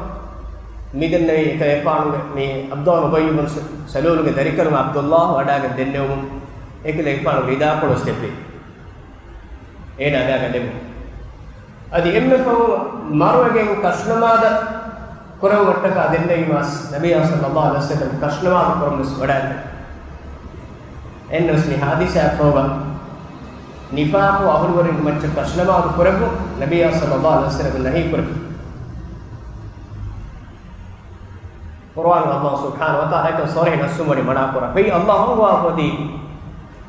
މިދެންނެވި އެކަލޭގެފާނުގެ، މި ޢަބްދުﷲ ބިން އުބައްޔު ބިން ސަލޫލްގެ ދަރިކަލުން ޢަބްދުﷲ ވަޑާގެން ދެންނެވުމުން އެކަލޭގެފާނު ރިދާކޮޅު ވެސް ދެއްވި. އޭނާ އަދާގަން ދެމު. އަދި އެންމެ ފަހުން މަރުވެގެން ކަށުނަމާދަށް ކުރެވުމަށްޓަކާ ދެންނެވީމާ ނަބިއްޔާ ޞައްލައްލާހު ޢަލައިހި ވަސައްލަމް ކަށުނަމާދު ކުރަމުން ވެސް ވަޑާއިން. އެންނަވެސް މި ޙާދިސާއަށް ފަހުގަ ނިފާޤު އަހުލުވެރިންގެ މައްޗަށް ކަށުނަމާދު ކުރެއްވުން ނަބިއްޔާ ޞައްލައްލާހު ޢަލައިހި ވަސައްލަމް ނަހީ ކުރެއްވި. ޤުރުއާނުގަ ﷲ ސުބްޙާނަހު ވަތަޢާލާ އެކަން ޞަރީޙު ނައްޞުން ވަނީ މަނާ ކުރާ. ފެއި ﷲ އަންގަވާފަ އޮތީ،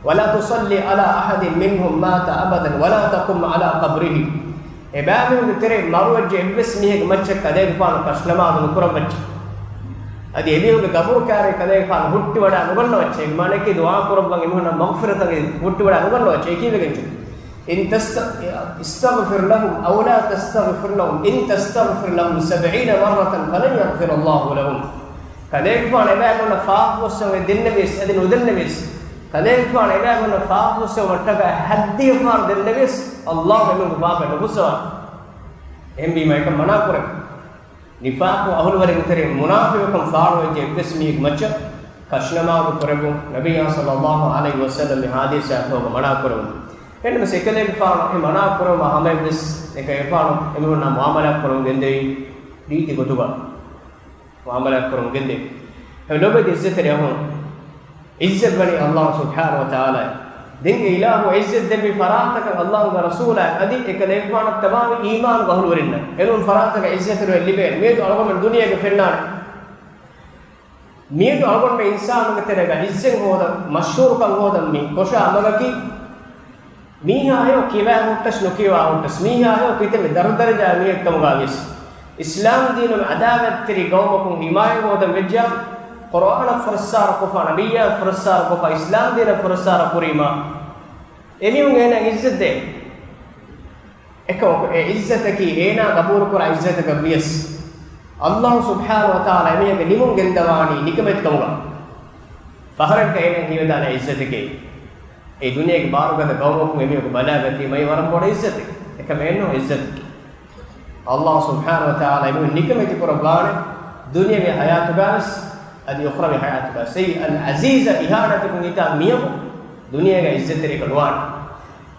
"ولا تصل على أحد منهم مات أبدا ولا تقم على قبره." އެބައިމީހުންގެ ތެރެއިން މަރުވެއްޖެ އެއްވެސް މީހެއްގެ މައްޗަށް ކަލޭގެފާނު ކަށުނަމާދު ނުކުރައްވައްޗެ. އަދި އެމީހުންގެ ގަބުރު ކާރި ކަލޭގެފާނު ހުއްޓިވަޑާ ނުގަންނަވައްޗެ. މާނައަކީ ދުޢާ ކުރައްވަން އެމީހުންނަށް މަޣްފިރަތަށް ހުއްޓިވަޑާ ނުގަންނަވައްޗެ. އެކީވެގެން އިން ތަސްތަ-، އިސްތަޣްފިރް ލަހުމް އަވް ލާ ތަސްތަޣްފިރް ލަހުމް އިން ތަސްތަޣްފިރް ލަހުމް ސަބްޢީނަ މައްރަތަން ފަލަން ޔަޣްފިރައްލާހު ލަހުމް. ކަލޭގެފާނު އެބައިމީހުންނަށް ފާފަ ފުއްސަވަން ދެންނެވިޔަސް އަދި ނުދެންނެވިޔަސް، ކަލޭގެފާނު އެބައިމީހުންނަށް ފާފަ ފުއްސަވުމަށްޓަކާ ހައްދިހަ ފަހަރު ދެންނެވިޔަސް، ﷲ އެމީހުންގެ ފާފައެއް ނުފުއްސަވާނެ. އެހެންވީމާ އެކަން މަނާ ކުރޭ. ނިފާޤު އަހުލުވެރިންގެ ތެރެއިން މުނާފިޤުކަން ފާޅުވެއްޖެ އެއްވެސް މީހެއްގެ މައްޗަށް ކަށުނަމާދު ކުރެއްވުން ނަބިއްޔާ ޞައްލައްލާހު ޢަލައިހި ވަސައްލަމް މި ޙާދިސާއަށް ފަހުގަ މަނާ ކުރެވުނު. އެންނަމަސް އެކަލޭގެފާނު އެ މަނާ ކުރެވުމާ ހަމަޔަށްވެސް އެކަލޭގެފާނު އެމީހުންނާ މުޢާމަލާތް ކުރަމުން ގެންދެވި ރީތި ގޮތުގަ މުޢާމަލާތް ކުރަމުން ގެންދެވި. އެ ލޯބިވެތި ޢިއްޒަތްތެރި އަޚުން، ޢިއްޒަތް ވަނީ ﷲ ސުބްޙާނަހު ވަތަޢާލާ. ދެން އެ އިލާހު ޢިއްޒަތް ދެއްވި ފަރާތަކަށް ﷲގެ ރަސޫލާ އަދި އެކަލޭގެފާނަށް ތަބާވި އީމާނުގެ އަހުލުވެރިންނަށް އެނޫން ފަރާތަކަށް ޢިއްޒަތްތެރިވެ ލިބޭނެ. މިއަދު އަޅުގަނޑު ދުނިޔޭގަ ފެންނާނެ. މިއަދު އަޅުގަނޑު އިންސާނުންގެ ތެރޭގަ ޢިއްޒަތް ހޯދަން، މަޝްހޫރުކަން ހޯދަން މި ކޮށާ މަގަކީ، މީހާއެއް ކިޔަވާ ހުއްޓަސް ނުކިޔަވާ ހުއްޓަސް، މީހާއެއް ކިތަންމެ ދަރުދަރަޖާ މީހެއްކަމުގަ ވިޔަސް، އިސްލާމް ދީނުގެ އަދާވަތްތެރި ގައުމަކުން ޙިމާޔަތް ހޯދަން ވެއްޖާ، ޤުރުއާނަށް ފުރައްސާރަ ކޮށްފަ، ނަބިއްޔާ ފުރައްސާރަ ކޮށްފަ، އިސްލާމް ދީނަށް ފުރައްސާރަ ކުރީމާ، އެމީހުން އޭނާ ޢިއްޒަތް ދޭ. އެކަމަކު، އެ ޢިއްޒަތަކީ އޭނާ ޤަބޫލުކުރާ ޢިއްޒަތަކަށް ވިޔަސް، ﷲ ސުބްޙާނަހު ވަތަޢާލާ އެމީހެއްގެ ނިމުން ގެންދަވާނީ ނިކަމެތިކަމުގަ. ފަހަރެއްގަ އޭނާ ހީވެދާނެ ޢިއްޒަތެކޭ. އެ ދުނިޔޭގެ ބާރުގަދަ ޤައުމަކުން އެމީހަކު ބަލާގަތީ މައި ވަރަށް ބޮޑަށް ޢިއްޒަތެއް. އެކަމެއް ނޫން ޢިއްޒަތަކީ. ﷲ ސުބްޙާނަހު ވަތަޢާލާ އެމީހުން ނިކަމެތި ކުރައްވާނެ ދުނިޔަވީ ޙަޔާތުގަވެސް އަދި އުޚްރަވީ ޙަޔާތުގަވެސް. އެއީ އަލް ޢަޒީޒަށް އިހާނެތިކޮށް ހިތާ މީހަކު ދުނިޔޭގަ ޢިއްޒަތްތެރިއަކަށް ނުވާނެ.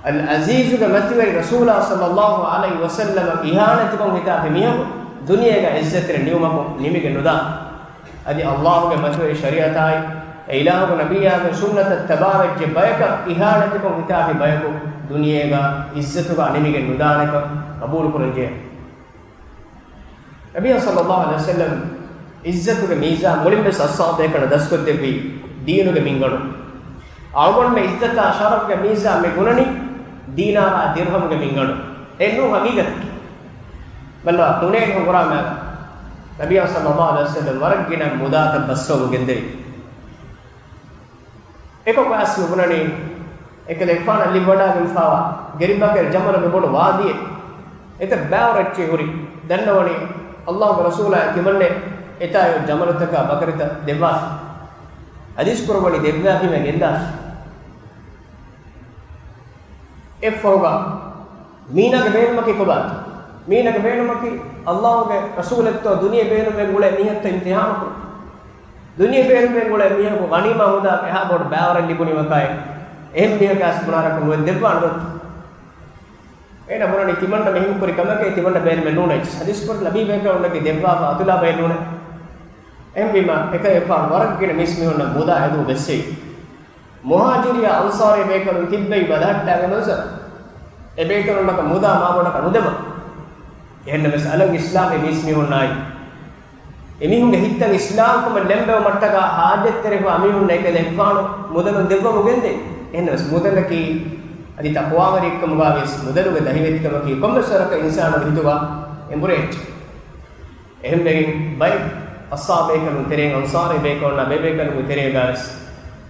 އަލް ޢަޒީޒުގެ މަތިވެރި ރަސޫލާ ޞައްލައްލާހު ޢަލައިހި ވަސައްލަމަށް އިހާނެތިކޮށް ހިތާފި މީހަކު ދުނިޔޭގަ ޢިއްޒަތްތެރި ނިވުމަކުން ނިމިގެން ނުދާނެ. އަދި ﷲގެ މަތިވެރި ޝަރީޢަތާއި، އެ އިލާހުގެ ނަބިއްޔާގެ ސުންނަތަށް ތަބާވެއްޖެ ބަޔަކަށް އިހާނެތިކޮށް ހިތާފި ބަޔަކު ދުނިޔޭގަ ޢިއްޒަތުގަ ނިމިގެން ނުދާނެކަން ޤަބޫލުކުރަންޖެހޭ. ނަބިއްޔާ ޞައްލައްލާހު ޢަލައިހި ވަސައްލަމް ޢިއްޒަތުގެ މީޒާން މުޅިންވެސް އަޞްޙާބުބޭކަލުންނަށް ދަސްކޮށްދެއްވީ ދީނުގެ މިންގަނޑު. އަޅުގަނޑުމެން ޢިއްޒަތާ ޝަރަފުގެ މީޒާން މި ގުނަނީ ދީނާރާ ދިރްހަމުގެ މިންގަނޑު. އެއްނޫން ޙަޤީޤަތަކީ. ބައްލަވާ، ޙުނައިން ހަނގުރާމައިގަ ނަބިއްޔާ ޞައްލައްލާހު ޢަލައިހި ވަސައްލަމް ވަރަށް ގިނަ މުދާތައް ބައްސަވަމުން ގެންދެވި. އެކަކު އަސްލު ބުނަނީ، އެކަލޭގެފާނަށް ލިބިވަޑާގެންފާވާ ގެރިބަކަރި ޖަމަލުގެ ބޮޑު ވާދީއެއް. އެތައް ބައިވަރު އެއްޗެއް ހުރި. ދަންނަވަނީ، ﷲގެ ރަސޫލާ ތިމަންނެ އެތާއި ޖަމަލުތަކާ ބަކަރިތައް ދެއްވާފި. ޙަދީޘް ކުރައްވަނީ ދެއްވާފީމޭ ގެންދާފި. އެއްފަހުގަ މީނާގެ ބޭނުމަކީ ކޮބާތޯ؟ މީނާގެ ބޭނުމަކީ ﷲގެ ރަސޫލެއްތޯ ދުނިޔެ ބޭނުމެއް އުޅޭ މީހެއްތޯ އިމްތިޙާނު ކުރުން. ދުނިޔެ ބޭނުމެއް އުޅޭ މީހަކު ޣަނީމާ ހުދާ އެހާ ބޮޑު ބައިވަރެއް ލިބުނީމަކާއި، އެހެން މީހަކާ އަސް ބުނާރަކުން ނުވެ ދެއްވާނެ ދޯ. އޭނަ ބުނަނީ ތިމަންނަ މިހެން ކުރި ކަމަކޭ ތިމަންނަ ބޭނުމެއް ނޫނޭ. ޙަދީޘް ކުރި ނަބީ ބޭކަލުންނަކީ ދެއްވާފަ އަތުލާ ބައެއް ނޫނޭ. އެހެންވީމަ، އެކަލޭގެފާނު ވަރަށް ގިނަ މީސްމީހުންނަށް މުދާ ހެދުން ބެއްސެވި. މުހާޖިރީ އަންޞާރީ ބޭކަލުން ތިއްބެވި ބަލަހައްޓާގެން މަންޒަރު. އެ ބޭކަލުންނަކަށް މުދާ މާބޮޑަކަށް ނުދެވާ. އެހެންނަމަވެސް އަލަށް އިސްލާމީ މީސްމީހުންނާއި، އެމީހުންގެ ހިތްތައް އިސްލާހުކުރުމަށް ލެނބެވުމަށްޓަކާ ޙާޖަތްތެރިވާ މީހުންނަށް އެކަލޭގެފާނު މުދަލުން ދެއްވަމުން ގެންދޭ. އެހެންނަމަވެސް މުދަލަކީ އަދި ތަޤްވާވެރިއެއްކަމުގަ ވިޔަސް މުދަލުގެ ދަހިވެތިކަމަކީ ކޮންމެސް ވަރަކަށް އިންސާނުގެ ހިތުގަ އެނބުރޭ އެއްޗެއް. އެހެންވެގެން ބައެއް އަންޞާރު ބޭކަލުން ތެރެއިން އަންޞާރީ ބޭކަލުންނާ ބޭބޭކަލުންގެ ތެރޭގަވެސް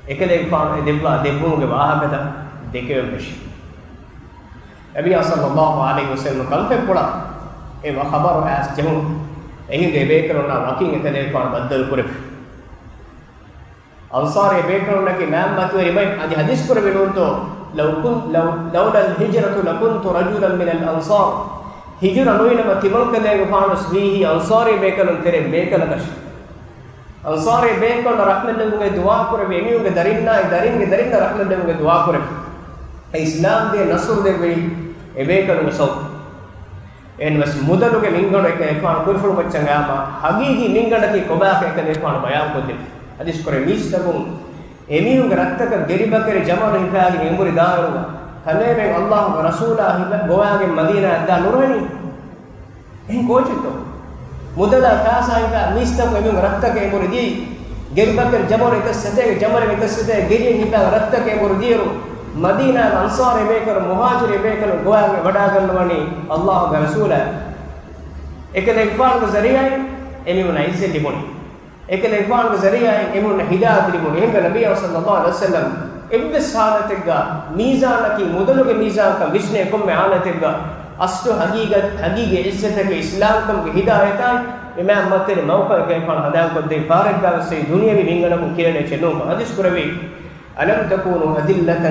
އެކަލޭގެފާނު އެ ދެއްވާ ދެއްވުމުގެ ވާހަކަތައް ދެކެވެން ފެށި. ނަބިއްޔާ ޞައްލައްލާހު ޢަލައިހި ވަސައްލަމަ ކަންފަތްޕުޅަށް އެ ޚަބަރު އައިސް ޖެހުނު. އެހިނދު އެ ބޭކަލުންނާ ވަކިން އެކަލޭގެފާނު ބައްދަލު ކުރެފި. އަންޞާރީ ބޭކަލުންނަކީ މާތް މަތިވެރި ބައެއް. އަދި ޙަދީޘް ކުރެވި ނޫންތޯ، لو كن، لو، لولا الهجرة لكنت رجلا من الأنصار. ހިޖުރަ ނުވިނަމަ ތިމަންކަލޭގެފާނުވެސް ވީހީ އަންޞާރީ ބޭކަލުން ތެރޭ ބޭކަލަކަށް. އަންޞާރީ ބޭކަލުންނަށް ރަޙްމަތްލެއްވުމުގެ ދުޢާ ކުރެވި، އެމީހުންގެ ދަރިންނާއި ދަރިންގެ ދަރިންނަށް ރަޙްމަތްލެއްވުމުގެ ދުޢާ ކުރެވި. އެ އިސްލާމް ދީން ނަޞްރު ދެއްވީ އެ ބޭކަލުންގެ ސަބަބުން. އެހެންވެސް މުދަލުގެ މިންގަނޑު އެކަލޭގެފާނު ކުރިފުޅު މައްޗަށް އައިމަ ހަގީގީ މިންގަނޑަކީ ކޮބާކަން އެކަލޭގެފާނު ބަޔާންކޮށްދެއްވި. ޙަދީޘް ކުރެވި މީސްތަކުން އެމީހުންގެ ރަށްތަކަށް ގެރިބަކަރި ޖަމަލު ހިފާގެން އެނބުރި ދާއިރުގަ ކަލޭމެން އައްލާހުގެ ރަސޫލާ ހިބަ ގޮވާގެން މަދީނާއަށް ދާ ނުރުހެނީ. އެހެން ކޯޗެއްތޯ؟ މުދަލާ ފައިސާ ހިފާ މީސްތަކުން އެމީހުންގެ ރަށްތަކަށް އެނބުރި ދީ، ގެރިބަކަރި ޖަމަލު އެތައް ސަތޭކަ ޖަމަލެއް އެތައް ސަތޭކަ ގެރިއެއް ހިފާ ރަށްތަކަށް އެނބުރި ދިޔައިރު، މަދީނާގެ އަންޞާރީ ބޭކަލުން މުހާޖިރީ ބޭކަލުން ގޮވާގެން ވަޑާގަންނަވަނީ އައްލާހުގެ ރަސޫލާ. އެކަލޭގެފާނުގެ ޒަރީޢާއިން އެމީހުންނަށް ޢިއްޒަތް ލިބުނީ. އެކަލޭގެފާނުގެ ޒަރީޢާއިން އެމީހުންނަށް ހިދާޔަތް ލިބުނީ. އެހެންވެ ނަބިއްޔާ ޞައްލައްލާހު ޢަލައިހި ވަސައްލަމް އެއްވެސް ޙާލަތެއްގަ މީޒާނަކީ މުދަލުގެ މީޒާންކަން ވިސްނޭ ކޮންމެ ޙާލަތެއްގަ އަސްލު ޙަޤީޤަތް، ޙަޤީޤީ ޢިއްޒަތަކީ އިސްލާމްކަމުގެ ހިދާޔަތާއި އެމާ މަތިވެރި މައުޤަފަކަށް އެކަލޭގެފާނު ހަނދާންކޮށްދޭ ފަހަރެއްގަވެސް އެއީ ދުނިޔަވީ މިންގަނޑަކުން ކިޔަން އެއްޗެއް ނޫން. ޙަދީޘް ކުރެއްވި، ألم تكونوا أذلة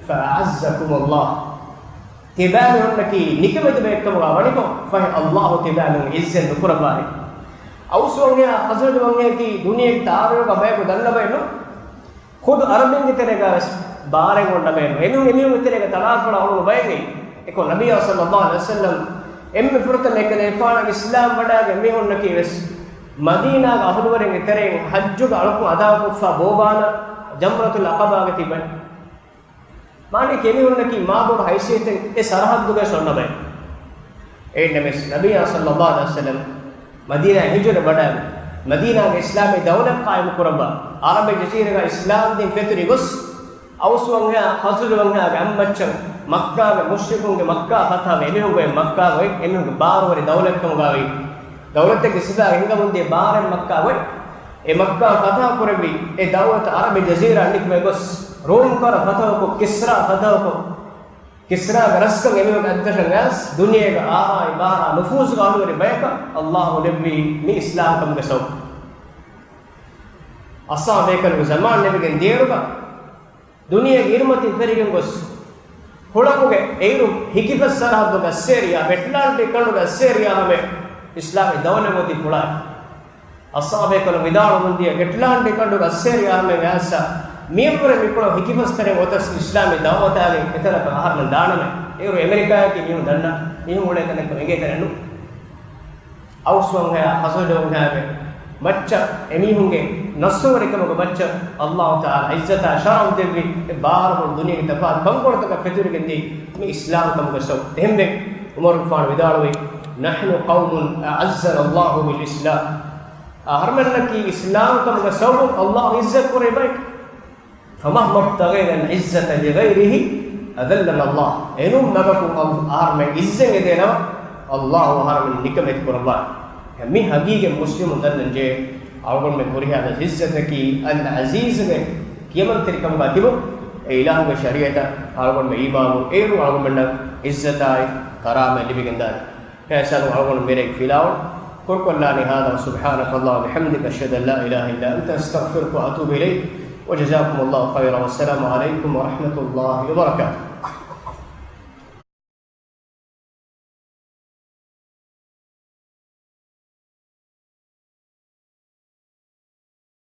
فأعزكم الله. ތިބާމީހުންނަކީ ނިކަމެތި ބައެއްކަމުގަ ވަނިކޮށް، ފަހެ އައްލާހު ތިބާމީހުން ޢިއްޒަތް ނުކުރައްވާނެ. އައުސް ވަންހައާ ޚަޒްރަޖު ވަންހައަކީ ދުނިޔޭގެ ތާރީޚުގަ ބަޔަކު ދަންނަ ބައެއް ނޫން. ޚުދު ޢަރަބިންގެ ތެރޭގަވެސް ބާރެއް އޮންނަ ބައެއް ނޫން. އެމީހުން އެމީހުންގެ ތެރޭގަ ތަޅާފޮޅާ އުޅުނު ބައެއް. އެކަމު ނަބިއްޔާ ޞައްލައްލާހު ޢަލައިހި ވަސައްލަމް އެންމެ ފުރަތަމަ އެކަލޭގެފާނަށް އިސްލާމް ވަޑާގެން މީހުންނަކީ ވެސް މަދީނާގެ އަހުލުވެރިންގެ ތެރެއިން ޙައްޖުގެ އަޅުކަން އަދާކޮށްފަ ބޯބާލަ ޖަމްރަތުލް ޢަޤަބާގެ ތިބެ. މާނައަކީ އެމީހުންނަކީ މާބޮޑު ހައިސިއްޔަތެއް އެ ސަރަޙައްދުގައި އޮންނަ ބައެއް. އެހެންނަމަވެސް ނަބިއްޔާ ޞައްލައްލާހު ޢަލައިހި ވަސައްލަމް މަދީނާއަށް ހިޖުރަ ވަޑައި، މަދީނާގެ އިސްލާމީ ދައުލަތް ޤާއިމު ކުރައްވާ، ޢަރަބި ޖަޒީރާގަ އިސްލާމް ދީން ފެތުރި ގޮސް، އައުސް ވަންހައާ ޚަޒްރަޖު ވަންހައާގެ އަންމައްޗަށް މައްކާގެ މުޝްރިކުންގެ މައްކާ ފަތަހަ އެމީހުންގެ މައްކާގައި އެމީހުންގެ ބާރުވެރި ދައުލަތްކަމުގައި ދައުލަތެއްގެ ސިފައިން ހިނގަމުންދިޔަ ބާރެއް މައްކާގައި އެ މައްކާ ފަތަހަ ކުރެއްވި އެ ދައުލަތު ޢަރަބި ޖަޒީރާ ނިކުމެ ގޮސް، ރޫމް ކަރަ ފަތަހަކޮށް، ކިސްރާ ފަތަހަކޮށް، ކިސްރާގެ ރަސްކަން އެމީހުން އަތްދަށަށް އައިސް، ދުނިޔޭގެ އާރާއި ބާރާ ނުފޫޒުގަ އަހުލުވެރި ބަޔަކަށް އައްލާހު ލެއްވީ މި އިސްލާމްކަމުގެ ސަބަބުން. އައްޞާ ބޭކަލުގެ ޒަމާން ނެރެގެން ދިޔައިރުގަ، ދުނިޔޭގެ އިރުމަތިން ފެށިގެން ގޮސް، ހުޅަކުގެ އެއިރު ހިކިފަސް ސަރަހައްދުގެ އައްސޭރިޔާ، އެޓްލާންޓިކް ކަނޑުގެ އައްސޭރިޔާ ހަމަ އިސްލާމީ ދައުލަތް އޮތީ ފުޅާ. އައްޞާ ބޭކަލުން ވިދާޅުވަމުންދިޔަ އެޓްލާންޓިކް ކަނޑުގެ އައްސޭރިޔާ ހަމަ އައިސް، މިޔަށްވުރެ މިކޮޅަށް ހިކިފަސް ތެރެއިން އޮތަސް އިސްލާމީ ދައުވަތާގެ އެތަނަކަށް އަހަރުމެން ދާނަމޭ. އެއިރު އެމެރިކާއަކީ މީހުން ދަންނަ، މީހުން އުޅޭ ތަނެއްކަމަށް އެނގޭ ތަނެއް ނޫން. އައުސް ވަންހަޔާ ޚަޒްރަޖު ވަންހަޔާގެ މައްޗަށް އެމީހުންގެ ނަޞްރުވެރިކަމުގެ މައްޗަށް އައްލާހު ތަޢާލާ ޢިއްޒަތާ ޝަރަފް ދެއްވި އެ ބާރުފުޅު ދުނިޔޭގެ ތަފާތު ބަންކޮޅުތަކަށް ފެތުރިގެންދިޔަ މި އިސްލާމްކަމުގެ ސަބަބުން. އެހެންވެ، ޢުމަރުގެފާނު ވިދާޅުވި، نحن قوم أعزنا الله بالإسلام. އަހަރުމެންނަކީ އިސްލާމްކަމުގެ ސަބަބުން އައްލާހު ޢިއްޒަތްކުރޭ ބައެއް. فمهما ابتغينا العزة لغيره أذلنا الله. އެނޫން މަގަކުން އައް-، އަހަރުމެން ޢިއްޒަތް އެދޭނަމަ، އައްލާހު އަހަރުމެން ނިކަމެތި ކުރައްވާނެ. މި ހަގީގަތް މުސްލިމުން ދަންނަންޖެހޭ. އަޅުގަނޑުމެން ހުރިހާ ވެސް ޢިއްޒަތަކީ އަލް ޢަޒީޒުގެ ކިޔަމަންތެރިކަމުގަ ތިބު، އެ އިލާހުގެ ޝަރީޢަތަށް އަޅުގަނޑުމެން އީމާނު އޭރު އަޅުގަނޑަށް ޢިއްޒަތާއި ކަރާމަތް ލިބިގެންދާނެ. ފައިސާލު އަޅުގަނޑު މިރޭ ފިލާވަޅު ކުރުކޮށްލާނީ. هذا وسبحانك اللهم وبحمدك، أشهد أن لا إله إلا أنت، أستغفرك وأتوب إليك، وجزاكم الله خيرا، والسلام عليكم ورحمة الله وبركاته.